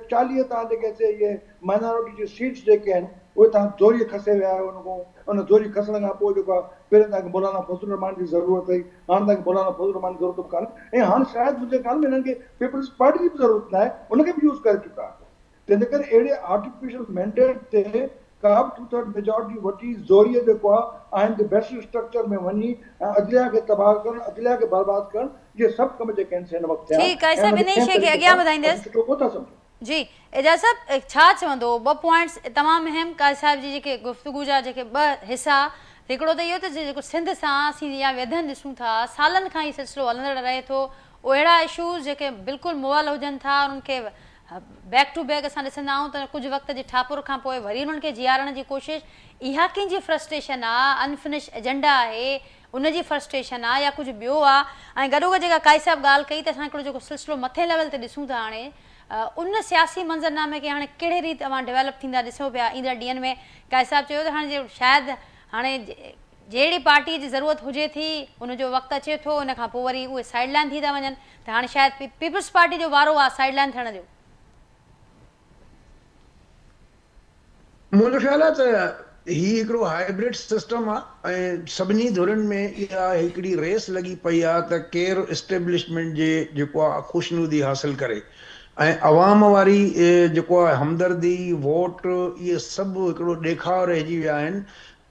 40 تان جيڪي سي اهي مائنارٽي جون سيٽس جيڪي آهن اهي تان زوري کسي ويا آهيو ان کان ان زوري کسڻ کان پوء جيڪو آهي پهرين تان کي مولانا فضل الرحمان جي ضرورت هئي هاڻ تان کي مولانا فضل الرحمان جي ضرورت به ڪانهي ۽ هاڻ شايد منهنجي خيال ۾ هنن کي پيپلز پارٽي جي به ضرورت ناهي ان کي به يوز ڪري چڪا آهن تنهن جي ڪري اهڙي آرٽيفيشل مينڊيٽ تي ڪا به ٽو ٿرڊ ميجارٽي وٺي زوريء جيڪو آهي آئين جي بيسڪ اسٽرڪچر ۾ وڃي ۽ عدليه کي تباهه ڪرڻ، عدليه کي برباد ڪرڻ اهي سڀ ڪم جيڪي آهن سي هن وقت ٿيا ٺيڪ آهي ۽ صاحب ان کي انهي ڪنهن شيء کي طريقي اڳيان سان وڌائيندس. اسين سٺو ڪونه ٿا سمجهون. جي اعجاز صاحب ڇا چوندو ٻه پوائنٽس تمام اهم قاضي صاحب جي جيڪي گفتگو جا جيڪي ٻه حصا هڪڙو ته اهو ته جيڪو سنڌ سان اسين يا ويڌن ڏسون ٿا سالن کان هي سلسلو هلندڙ رهي ٿو اهڙا اشوز جيڪي بلڪل مئل هجن ٿا انهن کي بيڪ ٽو بيڪ اسان ڏسندا آهيون ته ڪجهه وقت جي ٺاپر کان پوء وري انهن کي جيارڻ جي ڪوشش، اها ڪنهن جي فرسٽريشن آ، انفنش ايجنڊا آهي ان جي فرسٽريشن آ يا ڪجهه ٻيو آ ۽ گڏوگڏ جيڪا قائد صاحب ڳالهه ڪئي ته اسان هڪڙو جيڪو سلسلو مٿين ليول تي ڏسون ٿا هاڻي ان سياسي منظرنامي کي هاڻي ڪهڙي ريت اوهان ڊيولپ ٿيندا ڏسو پيا ايندڙ ڏينهن ۾ قائد صاحب چيو ته هاڻي شايد هاڻي جهڙي پارٽي جي ضرورت هجي ٿي ان جو وقت اچي ٿو ان کان پوء وري اهي سائيڊ لائن ٿي ٿا وڃن ته هاڻي شايد پيپلز پارٽي جو وارو آ سائيڊ لائن ٿيڻ جو. منهنجو خيال آهي ته هي هڪڙو هائبرڊ سسٽم آ ۽ سڀني ڌرين ۾ اها هڪڙي ريس لڳي پئي آ ته ڪير اسٽيبلشمينٽ جي جيڪو آ خوشنودي حاصل ڪري ۽ عوام واري جيڪو آ همدردي، ووٽ اهي سڀ هڪڙو ڏيکاء رهجي ويا آهن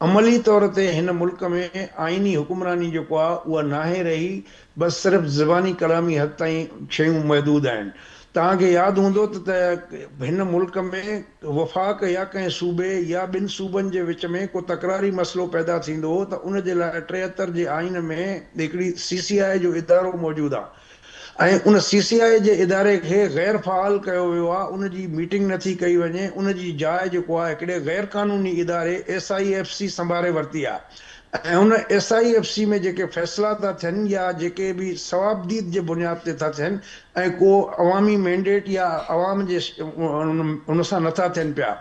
عملي طور تي هن ملڪ ۾ آئيني حڪمراني جيڪو آ اها ناهي رهي بس صرف زباني ڪلامي حد تائين شيون محدود آهن. توهان کي ياد هوندو ته هن ملڪ ۾ وفاق يا ڪنهن صوبي يا ٻن صوبن جي وچ ۾ ڪو تڪراري مسئلو پيدا ٿيندو هو ته ان جي لاء 73 جي آئين ۾ هڪڙي سي سي آء جو ادارو موجود آ ۽ ان سي سي آء جي اداري کي غير فعال ڪيو ويو آهي، ان جي ميٽنگ نه ٿي ڪئي وڃي، ان جي جاء جيڪو آهي هڪڙي غير قانوني اداري ايس I F C سنڀاري ورتي آهي ۽ ان ايس I F C ۾ جيڪي فيصلا ٿا ٿين يا جيڪي به صوابديد جي بنياد تي ٿا ٿين ۽ ڪو عوامي مينڊيٽ يا عوام جي ان سان نه ٿا ٿين پيا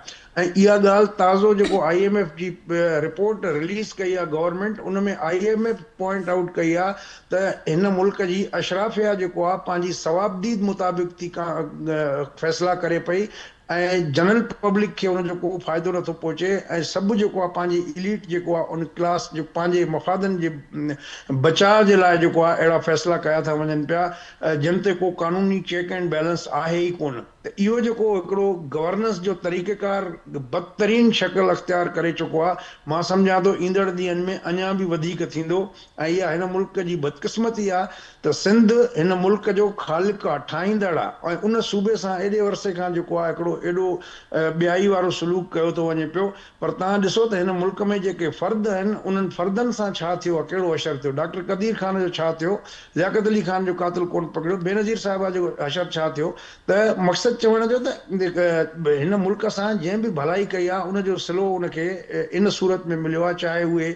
۽ اها ڳالهه تازو جيڪو I M F جي رپورٽ رليز ڪئي آهي government in ۾ I M F point out ڪئي آهي ته هن ملڪ جي اشرافيه جيڪو آهي پنهنجي صوابديد مطابق ٿي فيصلا ڪري پئي ۽ جنرل پبلڪ کي ان جو ڪو فائدو نٿو پهچي ۽ سڀ جيڪو آهي پنهنجي اليٽ جيڪو آهي ان ڪلاس جو پنهنجي مفادن جي بچاء جي لاء جيڪو آهي اهڙا فيصلا ڪيا ٿا وڃن پيا جن تي ڪو قانوني چيڪ اينڊ بيلنس آهي ئي ڪونه. ته اهو جيڪو هڪڙو گورننس جو طريقيڪار بدترين شڪل اختيار ڪري چڪو آهي، مان سمجهان ٿو ايندڙ ڏينهن ۾ اڃا به وڌيڪ ٿيندو ۽ اها هن ملڪ جي بدقسمتي آهي ته سنڌ هن ملڪ جو خالق آهي، ٺاهيندڙ آهي ۽ ان صوبي سان ايڏي عرصي کان جيڪو آهي هڪڙو ايڏو ٻيائي وارو سلوڪ ڪيو ٿو وڃي پيو پر توهان ڏسو ته هن ملڪ ۾ جيڪي فرد آهن انهن فردن سان ڇا ٿيو آهي ڪهڙو حشر ٿيو ڊاڪٽر قدير خان جو ڇا ٿيو لياقت علي خان جو قاتل ڪونه پڪڙيو بينظير صاحبه جو حشر ڇا ٿيو ته مقصد چوڻ جو ته هن ملڪ سان جنهن به ڀلائي ڪئي آهي ان جو صلو ان کي ان صورت ۾ مليو آهي چاهي اهي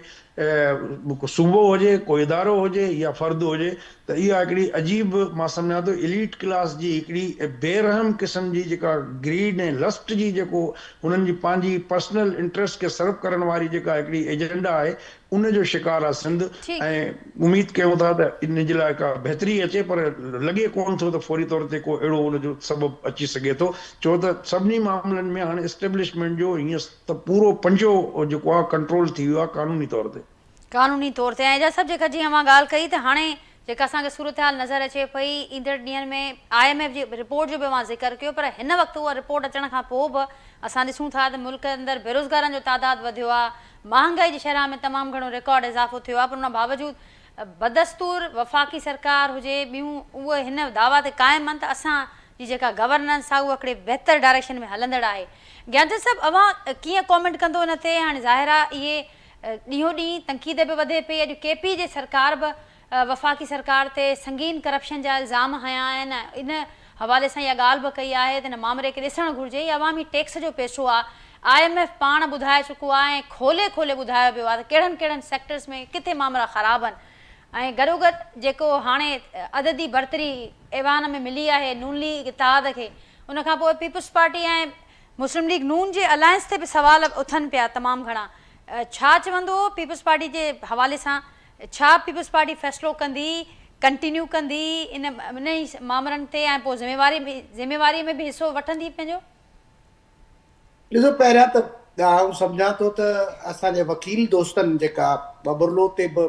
ڪو صوبو هجي ڪو ادارو هجي يا فرد هجي ته اها هڪڙي عجيب مان سمجهان ٿو اليٽ ڪلاس جي هڪڙي بي رحم قسم جي جيڪا گريڊ ۽ لسٽ جي جيڪو انهن جي پنهنجي پرسنل انٽريسٽ کي سرو ڪرڻ واري جيڪا هڪڙي ايجنڊا آهي ان جو شڪار آ سنڌ ۽ اميد ڪيون ٿا ته ان جي لاء ڪا بهتري اچي پر لڳي ڪونه ٿو ته فوري طور تي ڪو اهڙو ان جو سبب اچي سگهي ٿو ڇو ته سڀني معاملن ۾ هاڻي اسٽيبلشمينٽ جو هيئن ته پورو پنجو جيڪو آ ڪنٽرول ٿي ويو آ قانوني طور تي. قانوني طور تي ۽ اعجاز صاحب جيڪا جيئن اوهان ڳالهه ڪئي ته هاڻي جيڪا اسان کي صورتحال نظر اچي پئي ايندڙ ڏينهن ۾ I M F جي رپورٽ جو به اوهان ذڪر ڪيو پر هن وقت اها رپورٽ اچڻ کان پوء به اسان ڏسون ٿا ته ملڪ اندر بيروزگارن جو تعداد وڌيو آهي مهانگائي جي شرح ۾ تمام گهڻو رڪارڊ اضافو ٿيو آهي پر ان باوجود بدستور وفاقي سرڪار هجي ٻيون اهي هن دعويٰ تي قائم آهن ته اسان جي جيڪا گورننس آهي اها هڪڙي بهتر ڊائريڪشن ۾ هلندڙ آهي گيانچند صاحب اوهان ڪيئن ڪامينٽ ڪندو ان تي هاڻي ظاهر آهي اهي ڏينهون ڏينهن تنقيد به وڌي پئي اڄ ڪي پي جي سرڪار به وفاقي سرڪار تي سنگين ڪرپشن جا الزام هنيا آهن ۽ ان حوالي سان اها ڳالهه به ڪئي آهي ته ان مامري کي ڏسڻ گهرجي هي عوامي ٽيڪس جو پئسو آهي. I M F پاڻ ٻڌائي چڪو آهي ۽ کولي کولي ٻڌايو ويو آهي ته ڪهڙن ڪهڙن سيڪٽرز ۾ ڪٿي مامرا خراب آهن ۽ گڏوگڏ جيڪو هاڻي عددي برتري ايوان ۾ ملي آهي نون ليگ اتحاد کي ان کان پوء پيپلز پارٽي ۽ مسلم ليگ نون جي الائنس تي به سوال اٿن پيا تمام گهڻا ڇا چوندو پيپلز پارٽي جي حوالي سان ڇا پيپلز پارٽي فيصلو ڪندي ڪنٽينيو ڪندي ان انهي مامرن تي ۽ پوء ذميواري ذميواري ۾ به حصو وٺندي پنهنجو؟ ڏسو پهريان ته آئون سمجهان ٿو ته اسان جي وڪيل دوستن جيڪا ٻٻرلو تي به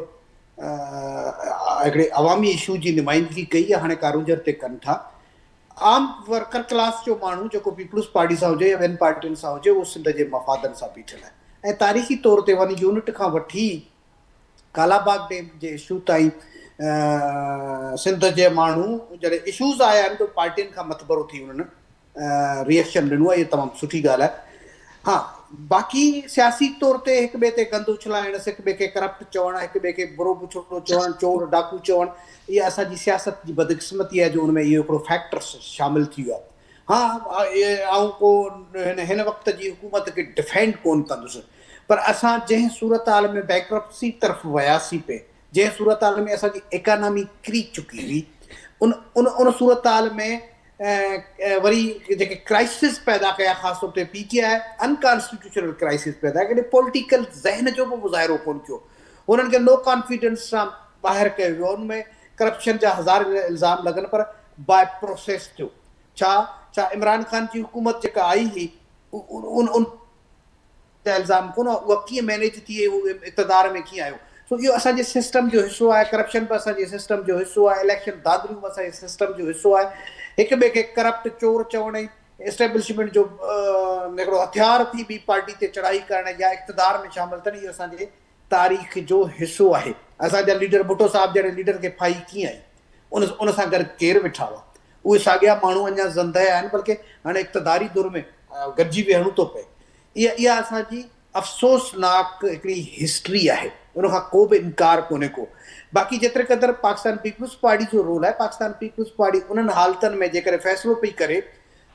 هڪڙي عوامي اشو جي نمائندگي ڪئي آهي هاڻي ڪارونجهر تي ڪن ٿا. عام ورڪر ڪلاس جو ماڻهو جيڪو پيپلز پارٽي سان هجي يا ٻين پارٽين سان هجي اهو سنڌ جي مفادن سان بيٺل آهي ۽ تاريخي طور تي ون يونٽ کان وٺي ڪالا باغ ڊيم جي اشو تائين سنڌ جي ماڻهو جڏهن اشوز آيا آهن ته پارٽين کان مٿڀرو ٿي انهن ريئڪشن ڏنو آهي اها تمام سٺي ڳالهه آهي ها باقي سياسي طور تي هڪ ٻئي تي گند اڇلائڻ هڪ ٻئي کي ڪرپٽ چوڻ هڪ ٻئي کي برو بڇڙو چوڻ چور ڊاڪو چوڻ اها اسان جي سياست جي بدقسمتي آهي جو ان ۾ اهو هڪڙو فيڪٽر شامل ٿي ويو آهي ها آئون ڪو هن وقت جي حڪومت کي ڊفينڊ ڪون ڪندس پر اسان جنهن صورتحال ۾ بينڪرپسي طرف وياسين پئي جنهن صورتحال ۾ اسان جي ايڪانامي ڪري چڪي هئي ان ان ان صورتحال ۾ وري جيڪي ڪرائسس پيدا ڪيا خاص طور تي P T I unconstitutional crisis پيدا ڪيا پوليٽيڪل ذهن جو به مظاهرو ڪون ٿيو انهن کي نو ڪانفيڊنس سان ٻاهر ڪيو ويو ان ۾ ڪرپشن جا هزار الزام لڳن پر باء پروسيس ٿيو ڇا ڇا عمران خان جي حڪومت جيڪا آئي هئي ان ان جا الزام ڪونه هئا اها ڪيئن مينيج ٿي ۽ هو اقتدار ۾ ڪيئن آيو سو اهو اسان جي سسٽم جو حصو آهي ڪرپشن به اسان جي سسٽم جو حصو آهي اليڪشن ڌانڌليون به اسان جي سسٽم جو حصو آهي هڪ ٻئي کي ڪرپٽ چور چوڻ ۽ اسٽيبلشمينٽ جو هڪڙو هٿيار ٿي ٻي پارٽي تي چڙهائي ڪرڻ يا اقتدار ۾ شامل ٿيڻ اهو اسان جي تاريخ جو حصو آهي اسان جا ليڊر ڀٽو صاحب جهڙي ليڊر کي ڦاهي ڪيئن آئي ان ان سان گڏ ڪير ويٺا هئا اهي ساڳيا ماڻهو اڃا زندهه آهن بلڪه هاڻي اقتداري ڌر ۾ گڏجي ويهڻو ٿو پئي اها اها اسان جي افسوسناڪ هڪڙي هسٽري آهي ان کان ڪو به انڪار ڪونهي ڪو باقي جيتري قدر پاڪستان پيپلز پارٽي جو رول آهي پاڪستان پيپلز پارٽي انهن حالتن ۾ جيڪڏهن فيصلو پئي ڪري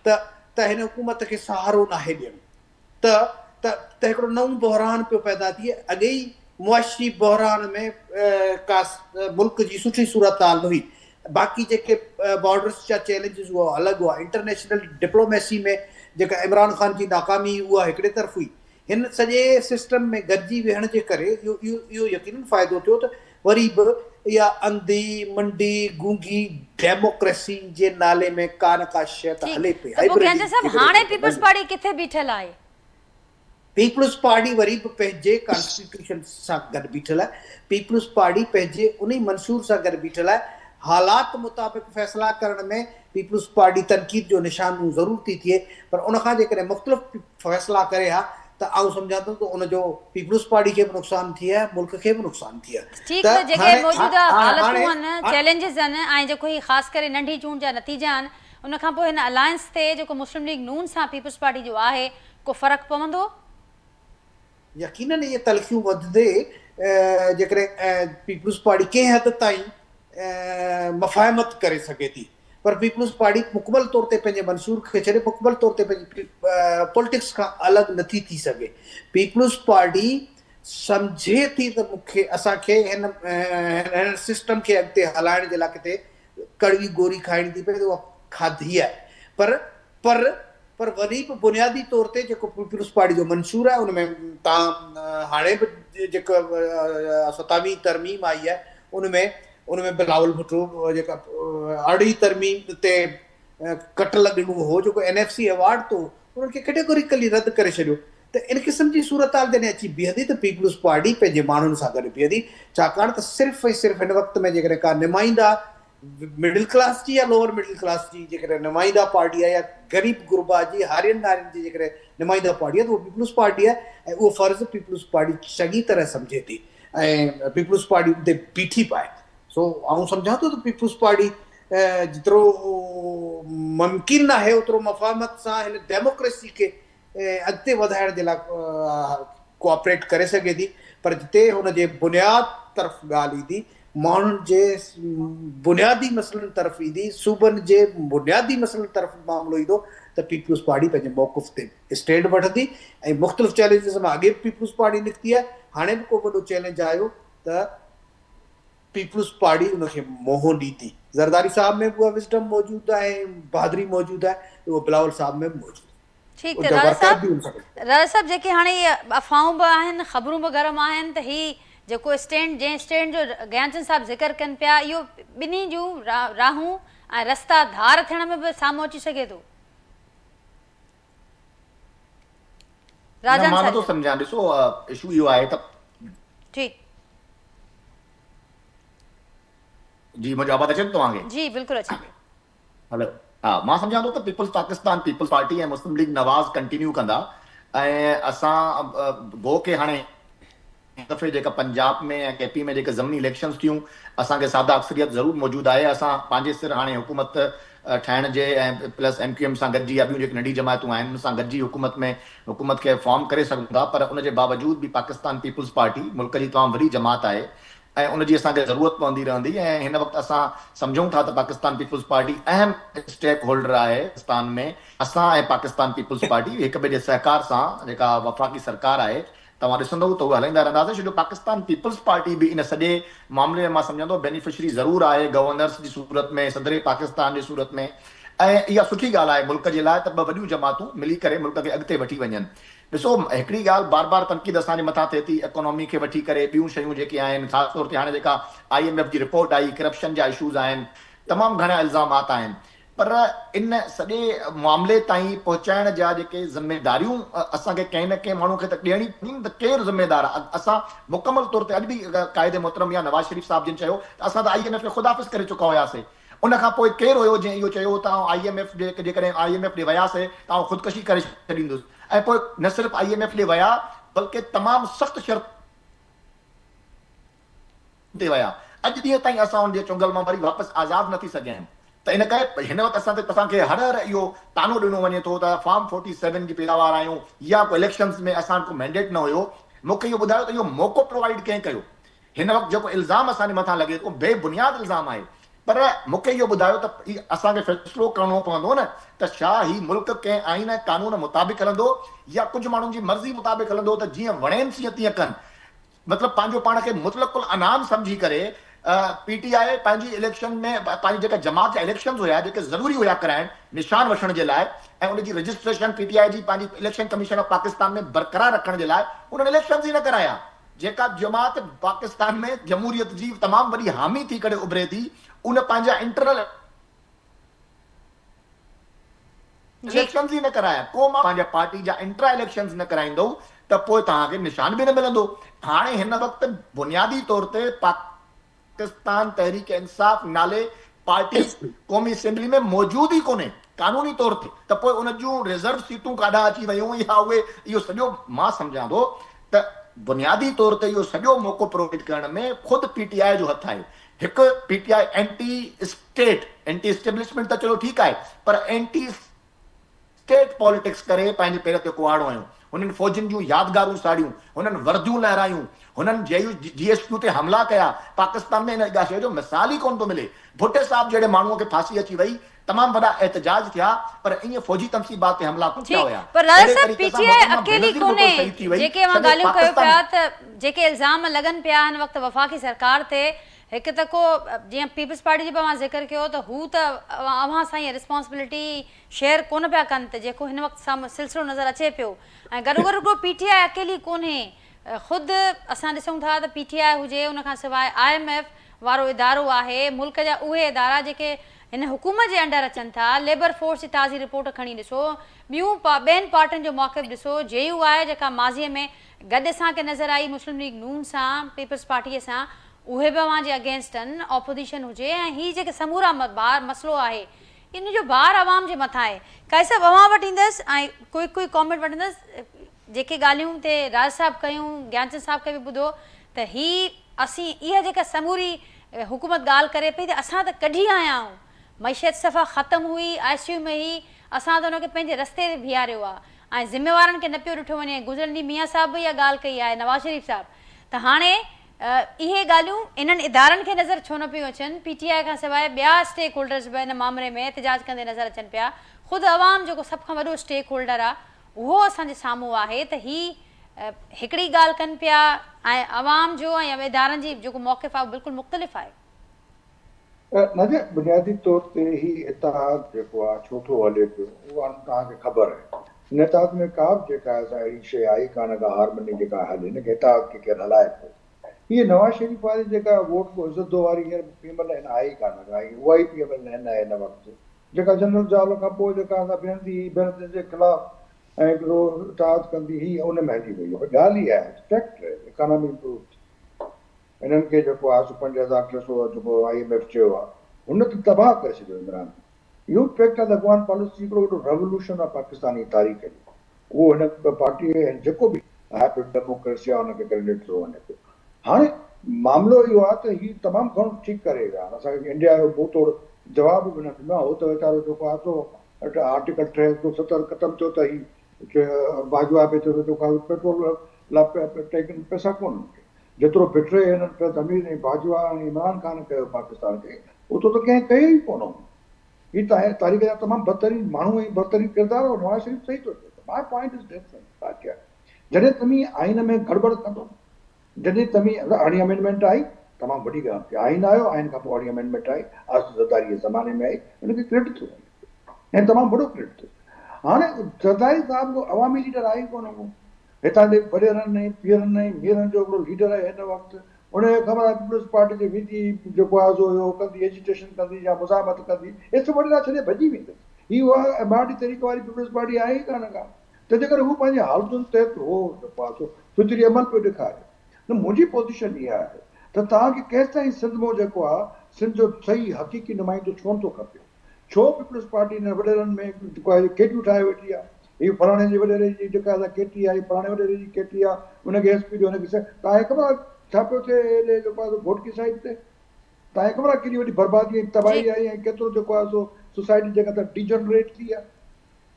ته ته هن حڪومت کي سهارو ناهي ڏيڻو ته ته ته هڪڙو نئون بحران پيو پيدا ٿئي، اڳي ئي معاشي بحران ۾ ڪا ملڪ جي سٺي صورتحال نه هئي، باقي جيڪي بارڊرز جا چئلينجز هئا الڳ هئا، انٽرنيشنل ڊپلوميسي ۾ جيڪا عمران خان جي ناڪامي هئي اها هڪڙي طرف هئي، هن سڄي سسٽم ۾ گڏجي ويهڻ جي ڪري اهو اهو اهو يقينن فائدو ٿيو ته وري به اها انڌي، منڊي، گونگي ڊيموڪريسي جي نالي ۾ ڪا نه ڪا شيء ته ٺيڪ هلي پئي. ته پوء هائبرڊ گيانچند صاحب جيڪڏهن هاڻي ڪا پيپلز ڳالهه. پارٽي ڪٿي بيٺل آهي؟ پيپلز پارٽي وري به پنهنجي ڪانسٽيٽيوشن سان گڏ بيٺل آهي. پيپلز پارٽي پنهنجي انهي منشور سان گڏ بيٺل آهي. حالات مطابق فيصلا ڪرڻ ۾ پيپلز پارٽي تنقيد جو نشانو ضرور ٿي ٿئي پر ان کان جيڪڏهن مختلف فيصلا ڪري ها ته آئون سمجهان ٿو ته ان جو پيپلز پارٽي کي به نقصان ٿئي ها ملڪ کي به نقصان ٿئي ها ٺيڪ ته ته جيڪي هاڻي موجوده حالتون هاڻي آهن چئلينجز آهن ۽ جيڪو هي خاص ڪري ننڍي چونڊ جا نتيجا آهن ان کان پوء هن الائنس تي جيڪو مسلم ليگ نون سان پيپلز پارٽي جو آهي ڪو فرق پوندو؟ يقينن اهي تلخيون وڌندي جيڪڏهن پيپلز پارٽي ڪنهن حد تائين مفاهمت ڪري سگهي ٿي پر پيپلز پارٽي مڪمل طور تي پنهنجي منشور کي ڇڏي مڪمل طور تي پنهنجي پوليٽڪس کان الڳ نٿي ٿي سگهي. پيپلز پارٽي سمجهي ٿي ته مون کي اسان کي هن هن سسٽم کي اڳتي هلائڻ جي لاء ڪٿي ڪڙوي گوري کائڻي ٿي پئي ته اها کاڌي آهي پر پر پر وري به بنيادي طور تي جيڪو پيپلز پارٽي جو منشور آهي ان ۾ تان هاڻي به جيڪا ستاويهين ترميم آئي آهي ان ۾ ان ۾ بلاول ڀٽو جيڪا ارڙهين ترميم تي ڪٽ لڳڻو هو جيڪو اين ايف سي ايوارڊ تو انهن کي ڪيٽيگوريڪلي رد ڪري ڇڏيو ته ان قسم جي صورتحال جڏهن اچي بيهندي ته پيپلز پارٽي پنهنجي ماڻهن سان گڏ بيهندي ڇاڪاڻ ته صرف ۽ صرف هن وقت ۾ جيڪڏهن ڪا نمائنده مڊل ڪلاس جي يا لوئر مڊل ڪلاس جي جيڪڏهن نمائنده پارٽي آهي يا غريب غربا جي هارين نارين جي جيڪڏهن نمائنده پارٽي آهي ته اها پيپلز پارٽي آهي ۽ اهو فرض پيپلز پارٽي چڱي طرح سمجهي ٿي ۽ پيپلز پارٽي ان تي بيٺي به آهي سو آئون سمجهان ٿو ته پيپلز پارٽي جيترو ممڪن آهي اوترو مفاهمت سان هن ڊيموڪريسي کي اڳتي وڌائڻ جي لاء ڪوآپريٽ ڪري سگهي ٿي پر جتي هن جي بنياد طرف ڳالهه ايندي ماڻهن جي بنيادي مسئلن طرف ايندي، صوبن جي بنيادي مسئلن طرف معاملو ايندو ته پيپلز پارٽي پنهنجي موقف تي اسٽينڊ وٺندي ۽ مختلف چئلينجز مان اڳي به پيپلز پارٽي نڪتي آهي، هاڻي به ڪو وڏو چئلينج آيو ته پيپلز پارٽي ان کي منهن ڏيندي. زرداري صاحب ۾ به اها وزڊم موجود آهي ۽ بهادري موجود آهي، اهو بلاول صاحب ۾ به موجود آهي. ٺيڪ ته راجا صاحب راجا صاحب جيڪي هاڻي اهي افواهون به آهن خبرون به گرم آهن ته هي جيڪو اسٽينڊ جنهن اسٽينڊ جو گيانچند صاحب ذڪر ڪن پيا اهو ٻنهي جون راهون ۽ رستا ڌار ٿيڻ ۾ به سامهون اچي سگهي ٿو. نه مان نٿو سمجهان ڏسو اشو اهو آهي ته ٺيڪ جي منهنجو آواز اچي ٿو توهان کي؟ جي بلڪل اچي پيو. هلو ها مان سمجهان ٿو ته peoples Pakistan peoples party ۽ Muslim league Nawaz continue ڪندا ۽ اسان گو ڪي هاڻي هن دفعي جيڪا پنجاب ۾ ۽ ڪي پي ۾ جيڪي ضمني اليڪشنز ٿيون اسان کي ساده اڪثريت ضرور موجود آهي اسان پنهنجي سر هاڻي حڪومت ٺاهڻ جي ۽ پلس ايم ڪيو ايم سان گڏجي يا ٻيون جيڪي ننڍي جماعتون آهن ان سان گڏجي حڪومت ۾ حڪومت کي فارم ڪري سگهون ٿا پر ان جي باوجود به پاڪستان پيپلز پارٽي ملڪ جي تمام وڏي جماعت آهي ۽ ان جي اسان کي ضرورت پوندي رهندي ۽ هن وقت اسان سمجهون ٿا ته پاڪستان پيپلز پارٽي اهم اسٽيڪ هولڊر آهي پاڪستان ۾ اسان ۽ پاڪستان پيپلز پارٽي هڪ ٻئي جي سهڪار سان جيڪا وفاقي سرڪار آهي توهان ڏسندو ته اهي هلائيندا رهنداسين ڇو جو پاڪستان پيپلز پارٽي به ان سڄي معاملي ۾ مان سمجهان ٿو بينيفشري ضرور آهي گورنرس جي صورت ۾ صدر پاڪستان جي صورت ۾ ۽ اها سٺي ڳالهه آهي ملڪ جي لاء ته ٻه وڏيون جماعتون ملي ڪري ملڪ کي اڳتي وٺي وڃن. ڏسو هڪڙي ڳالهه بار بار تنقيد اسان جي مٿان ٿئي ٿي اڪانومي کي وٺي ڪري ٻيون شيون جيڪي آهن خاص طور تي هاڻي جيڪا I M F جي رپورٽ آئي ڪرپشن جا اشوز آهن تمام گهڻا الزامات آهن پر ان سڄي معاملي تائين پهچائڻ جا جيڪي ذميداريون اسان کي ڪنهن نه ڪنهن ماڻهو کي ته ڏيڻي پوندي نه ته ڪير ذميدار آهي اسان مڪمل طور تي اڄ به قائد محترم يا نواز شريف صاحب جن چيو ته اسان ته I M F کي خداحافظ ڪري چڪا هياسي ان کان پوء ڪير هيو جنهن اهو چيو ته آئون I M F ڏي جيڪڏهن I M F ڏي وياسي ته آئون خودڪشي ڪري ڇڏيندس ۽ پوء نه صرف I M F ڏي ويا بلڪه تمام سخت شرطن تي ويا. اڄ ڏينهن تائين اسان ان جي چنگل مان وري واپس آزاد نه ٿي سگهيا آهيون ته ان ڪري هن وقت اسان تي اسان کي هر هر اهو طعنو ڏنو وڃي ٿو ته فارم فورٽي سيون جي پيداوار آهيون يا ڪو اليڪشنز ۾ اسان وٽ ڪو مينڊيٽ نه هيو. مون کي اهو ٻڌايو ته اهو موقعو پرووائيڊ ڪنهن ڪيو؟ هن وقت جيڪو الزام اسان جي مٿان لڳي ٿو بي بنياد الزام آهي پر مون کي اهو ٻڌايو ته هي اسان کي فيصلو ڪرڻو پوندو نه ته ڇا هي ملڪ ڪنهن آئين ۽ قانون مطابق هلندو يا ڪجهه ماڻهن جي مرضي مطابق هلندو ته جيئن وڻين سيئن تيئن ڪن مطلب پنهنجو پاڻ کي مطلق العنان سمجهي ڪري پي ٽي آء پنهنجي اليڪشن ۾ پنهنجي جيڪا جماعت جا اليڪشنز هيا جيڪي ضروري هيا ڪرائڻ نشان وٺڻ جي لاء ۽ ان جي رجسٽريشن پي ٽي آء جي پنهنجي اليڪشن ڪميشن آف پاڪستان ۾ برقرار رکڻ جي لاء انهن اليڪشنز ئي نه ڪرايا. جيڪا جماعت پاڪستان ۾ جمهوريت جي تمام وڏي حامي ٿي ڪري اڀري ٿي ان پنهنجا انٽرنل اليڪشنز ئي نه ڪرايا ڪو مان پنهنجا پارٽي جا انٽرا اليڪشنز نه ڪرائيندو ته پوء توهان کي نشان به نه ملندو هاڻي هن وقت بنيادي طور تي پاڪستان تحريڪ انصاف نالي پارٽي قومي اسيمبلي ۾ موجود ئي ڪونهي قانوني طور تي ته پوء ان جون ريزرو سيٽون ڪاڏانهن اچي ويون يا اهي اهو سڄو مان سمجهان ٿو ته بنيادي طور تي اهو سڄو موقعو پرووائيڊ ڪرڻ ۾ خود پي ٽي آء جو هٿ آهي هڪ P T I anti state anti establishment ته چلو ٺيڪ آهي پر اينٽي اسٽيٽ پاليٽڪس ڪري پنهنجي پير تي ڪهاڙو هنيو، هنن فوجين جون يادگارون ساڙيون، هنن ورديون لهرايون، هنن جي يو جي ايڇ ڪيو تي حملا ڪيا، پاڪستان ۾ ان اها شيء جو مثال ئي ڪونه ٿو ملي، ڀٽي صاحب جهڙي ماڻهوء کي ڦاسي اچي وئي، تمام وڏا احتجاج ٿيا، پر ائين فوجي تنصيبات تي حملا ڪونه ٿيا ٺيڪ هيا، پر راجا اهڙي صاحب پي طريقي سان ٽي آء محترمه اڪيلي بينظير ڀٽو ڪونهي شهيد ٿي وئي، جيڪي اوهان سڄي ڳالهيون ڪيو پاڪستان. پيا ته جيڪي الزام لڳن پيا هن وقت وفاقي سرڪار تي هڪ ته ڪو جيئن پيپلز پارٽي جو به اوهان ذڪر ڪيو ته هو ته اوهان سان اها ريسپانسبلٽي شيئر ڪونه پيا ڪن ته جيڪو هن وقت سامهون سلسلو نظر اچي پيو ۽ گڏوگڏ رڳو پي ٽي آء اڪيلي ڪونهي خود اسان ڏسون ٿا ته پي ٽي آء هجي ان کان سواء I M F وارو ادارو آهي ملڪ جا اهي ادارا جيڪي هن حڪومت جي انڊر اچن ٿا ليبر فورس جي تازي رپورٽ کڻي ڏسو ٻيون ٻين پارٽين جو موقف ڏسو جي يو آء جيڪا ماضي ۾ گڏ اسان کي نظر آئي مسلم ليگ نون سان پيپلز پارٽي سان اهي به اوهان جي اگينسٽ آهن اپوزيشن هجي ۽ هي جيڪي سمورا بار مسئلو آهي ان جو بار عوام جي مٿان آهي. قائد صاحب اوهان وٽ ايندس ۽ ڪوئڪ ڪوئڪ ڪامينٽ وٺندس جيڪي ڳالهيون تي راز صاحب ڪيون گيانچند صاحب کي به ٻڌو ته هي اسين اها جيڪا سموري حڪومت ڳالهه ڪري پئي ته اسان ته ڪڍي آيا آهيون معيشت صفا ختم هئي آء سي يو ۾ هئي اسان ته ان کي پنهنجي رستي تي بيهاريو آهي ۽ ذميوارن کي نه پيو ڏٺو وڃي گذريل ڏينهن ميان صاحب به اها ڳالهه ڪئي آهي نواز شريف صاحب ته هاڻي اهي ڳالهيون انهن ادارن کي نظر ڇو نه پيون اچن، پي ٽي آء کان سواء ٻيا اسٽيڪ هولڊرز به ان مامري ۾ احتجاج ڪندي نظر اچن پيا، خود عوام جيڪو سڀ کان وڏو اسٽيڪ هولڊر آ اهو اسان جي سامهون آهي ته هي هڪڙي ڳالهه ڪن پيا ۽ عوام جو ۽ ادارن جي جيڪو موقف آ اهو بلڪل مختلف آهي. ناديه بنيادي طور تي هي اتحاد جيڪو آ ڇو ٿو هلي پيو اهو هاڻي توهان کي خبر آهي. هن اتحاد ۾ ڪا به جيڪا آهي سا اهڙي شيء آئي ڪانه ڪا هارمني جيڪا هلي هن کي اتحاد کي ڪير هلائي پيو. هيء نواز شريف واري جيڪا ووٽ ڪو عزت دو واري هينئر پي ايم ايل اين آهي ئي ڪانه ڪا ۽ اها ئي پي ايم ايل اين آهي هن وقت جيڪا جنرل ضياء الحق کان پوء جيڪا سا بيهندي هئي بينظير جي خلاف ۽ هڪڙو اتحاد ڪندي هئي ان ۾ هلي وئي. ڳالهه اها آهي ته فيڪٽ اڪانامي امپروو ٿي. انهن کي جيڪو آهي سو 5300 جيڪو I M F چيو آهي هن ته تباهه ڪري ڇڏيو عمران اهو به فيڪٽ آهي ته افغان پاليسي هڪڙو وڏو ريولوشن آهي پاڪستان جي تاريخ جو اهو هن پارٽي ۽ جيڪو به هائبرڊ ڊيموڪريسي آهي ان کي ڪريڊٽ ٿو وڃي پيو هاڻي معاملو اهو آهي ته هي تمام گهڻو ٺيڪ ڪري ويا آهن اسان کي انڊيا جو منهن توڙ جواب به نه ڏنو آهي هو ته ويچارو جيڪو آهي سو آرٽيڪل 370 ختم ٿيو ته هي باجوا به چيو ته جيڪو آهي پيٽرول لاء ٽينڪن ۾ پئسا ڪونهن جيترو بٽري هنن فيض حميد ۽ باجوا ۽ عمران خان ڪيو پاڪستان کي اوترو ته ڪنهن ڪيو ئي ڪونه هوندو. هي تاريخ جا تمام بدترين ماڻهو ۽ بدترين ڪردار هئا. نواز شريف صحيح ٿو چئي ته my point is different باقي جڏهن توهين آئين ۾ گڙٻڙ ڪندو جڏهن توهين ارڙهين امينڊمينٽ آئي تمام وڏي ڳالهه ٿي آئين آيو آئين کان پوء ارڙهين امينڊمينٽ آئي آصف زرداري جي زماني ۾ آئي ان کي ڪريڊٽ ٿو وڃي ۽ تمام وڏو ڪريڊٽ ٿو هاڻي زرداري صاحب ڪو عوامي ليڊر آهي ئي ڪونه هو هتان جي وڏيرن ۽ پيرن ۽ ميرن جو هڪڙو ليڊر آهي هن وقت ان کي خبر آهي پيپلز پارٽي تي ويندي جيڪو آهي سو اهو ڪندي ايجيٽيشن ڪندي يا مزاحمت ڪندي هي سڀ وڏيرا ڇڏي ڀڄي ويندس هي اها ايم آر ڊي تحريڪ واري پيپلز پارٽي آهي ئي ڪانه ڪا تنهنجي ڪري هو پنهنجي حالتن تحت هو جيڪو آهي سو فطري عمل پيو ڏيکاري نه منهنجي پوزيشن اها آهي ته توهان کي ڪيستائين سنڌ مان جيڪو آهي سنڌ جو صحيح حقيقي نمائندو ڇونه ٿو کپي ڇو پيپلز پارٽي انهن وڏيرن ۾ جيڪو آهي ڪيٽيون ٺاهي ويٺي آهي. هي فلاڻي جي وڏيري جي جيڪا آهي ڪيٽي آهي، هي فلاڻي وڏيري جي ڪيٽي آهي، ان کي ايس پي ڏيو، ان کي سي توهان کي خبر آهي ڇا پيو ٿئي هيڏي جيڪو آهي سو گهوٽڪي سائيڊ تي؟ توهان کي خبر آهي ڪيڏي وڏي بربادي ۽ تباهي آئي ۽ ڪيترو جيڪو آهي سو سوسائٽي جيڪا ته ڊيجنريٽ ٿي آهي.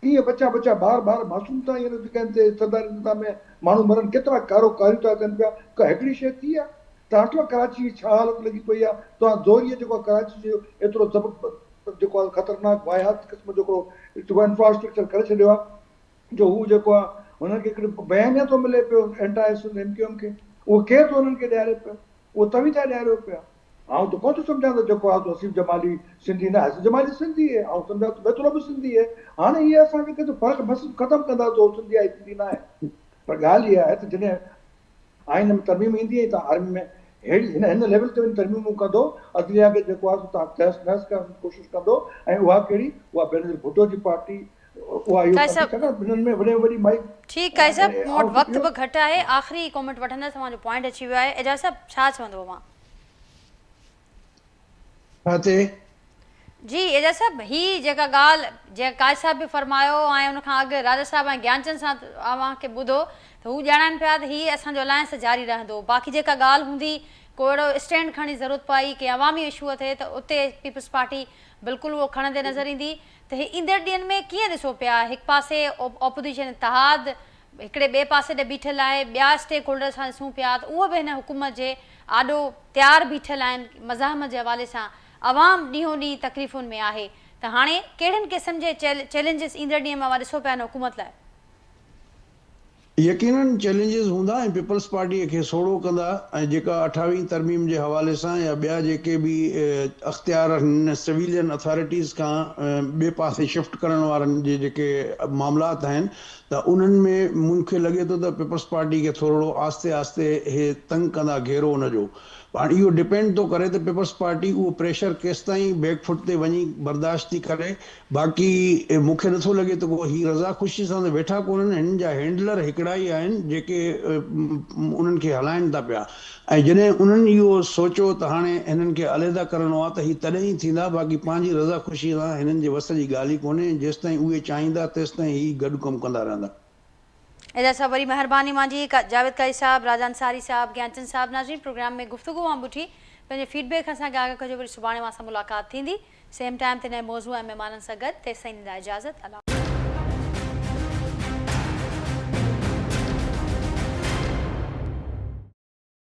ڪيئن ٻچا ٻچا ٻار ٻار معصوم ٿا هينئر جيڪا هتي سرداري نظام ۾ ماڻهو مرن ڪيترا ڪارو ڪاريون ٿا ڪن پيا ڪا هڪڙي شيء ٿي آهي توهان ڏٺو آهي ڪراچي جي ڇا حالت لڳي پئي آهي توهان زوريء جيڪو آهي ڪراچي جو ايترو زبر جيڪو آهي خطرناڪ واهيات قسم جو هڪڙو جيڪو انفراسٽرڪچر ڪري ڇڏيو آهي جو هو جيڪو آهي هنن کي هڪڙو بيانيه ٿو ملي پيو اينٽاء سنڌ ايم ڪيو ايم کي اهو ڪير ٿو هنن کي ڏياري پيو اهو توهين ٿا ڏياريو پيا. آئون ته ڪونه ٿو سمجهان ته جيڪو آهي سو حسيب جمالي سنڌي نه آهي. حسيب جمالي سنڌي اهي. آئون سمجهان ٿو ميتلو به سنڌي اهي. هاڻي اهي اسان کي ڪٿي فرق محسوس ختم ڪندا ته هو سنڌي آهي سنڌي نه آهي. پر ڳالهه اها آهي ته جڏهن آئين ۾ ترميم ايندي ۽ توهان آرمي ۾ ههڙي هن هن ليول تي وڃي ترميمون ڪندو عدليه کي جيڪو آهي سو توهان تهس نهس ڪرڻ جي ڪوشش ڪندو ۽ اها ڪهڙي اها بينظير ڀٽو جي پارٽي اها اهو قائد ڪندي صاحب ڇاڪاڻ ٻنهن ۾ وڏي ۾ وڏي مائي ٺيڪ قائد صاحب مون وٽ آئون وقت اهو به گهٽ آهي آخري ڪامينٽ وٺندس اوهان جو پوائنٽ اچي ويو آهي اعجاز صاحب ڇا چوندو اوهان. ڇا تي؟ جي اعجاز صاحب هي جيڪا ڳالهه جيڪا قائد صاحب به فرمايو ۽ ان کان اڳ راجا صاحب ۽ گيانچند سان اوهان کي ٻڌو ته هو ڄاڻائن پيا ته هي اسان جو الائنس جاري رهندو باقي جيڪا ڳالهه هوندي ڪو اهڙو اسٽينڊ کڻڻ جي ضرورت پئي ڪنهن عوامي اشوء تي ته اتي پيپلز پارٽي بلڪل اهو کڻندي نظر ايندي ته هي ايندڙ ڏينهن ۾ ڪيئن ڏسو پيا هڪ پاسي اپوزيشن اتحاد هڪڙي ٻئي پاسي ڏي بيٺل آهي، ٻيا اسٽيڪ هولڊر اسان ڏسون پيا ته اهي به هن حڪومت جي آڏو تيار بيٺل آهن، مزاحمت جي حوالي سان عوام ڏينهون ڏينهن تڪليفن ۾ آهي ته هاڻي ڪهڙن قسم جي چئلينجز ايندڙ ڏينهن ۾ اوهان ڏسو پيا هن حڪومت لاء؟ يقينن چئلينجز هوندا ۽ پيپلز پارٽيء کي سوڙهو ڪندا ۽ جيڪا اٺاويهين ترميم جي حوالي سان يا ٻيا جيڪي به اختيار هن سويلين اٿارٽيز کان ٻئي پاسي شفٽ ڪرڻ وارن جي جيڪي معاملات آهن ته انهن ۾ مون کي لڳي ٿو ته پيپلز پارٽي کي ٿورڙو آهستي آهستي هي تنگ ڪندا گهيرو ان جو هاڻ اهو ڊپينڊ ٿو ڪري ته پيپلز پارٽي اهو پريشر ڪيستائين بيڪ فوٽ تي وڃي برداشت ٿي ڪري باقي مون کي نٿو لڳي ته ڪو هي رضا خوشي سان ته ويٺا ڪونهن هنن جا هينڊلر هڪڙا ئي آهن جيڪي انهن کي هلائن ٿا پيا ۽ جڏهن انهن اهو سوچيو ته هاڻي هنن کي عليحده ڪرڻو آهي ته هي تڏهن ئي ٿيندا باقي پنهنجي رضا خوشي سان هنن جي وس جي ڳالهه ئي ڪونهي جيستائين اهي چاهيندا تيستائين هي گڏ ڪم ڪندا رهندا. اعجاز صاحب وري مهرباني مانجي جاويد قاري صاحب راجا انصاري صاحب گيانچند صاحب ناظرين پروگرام ۾ گفتگو اوهان ٻٺي پنهنجي فيڊ بيڪ اسان کي آگاهه ڪجو وري سڀاڻي اوهان سان ملاقات ٿيندي سيم ٽائيم تي نئين موضوع ۽ مهمانن سان گڏ تيستائين ڏيندا اجازت الله.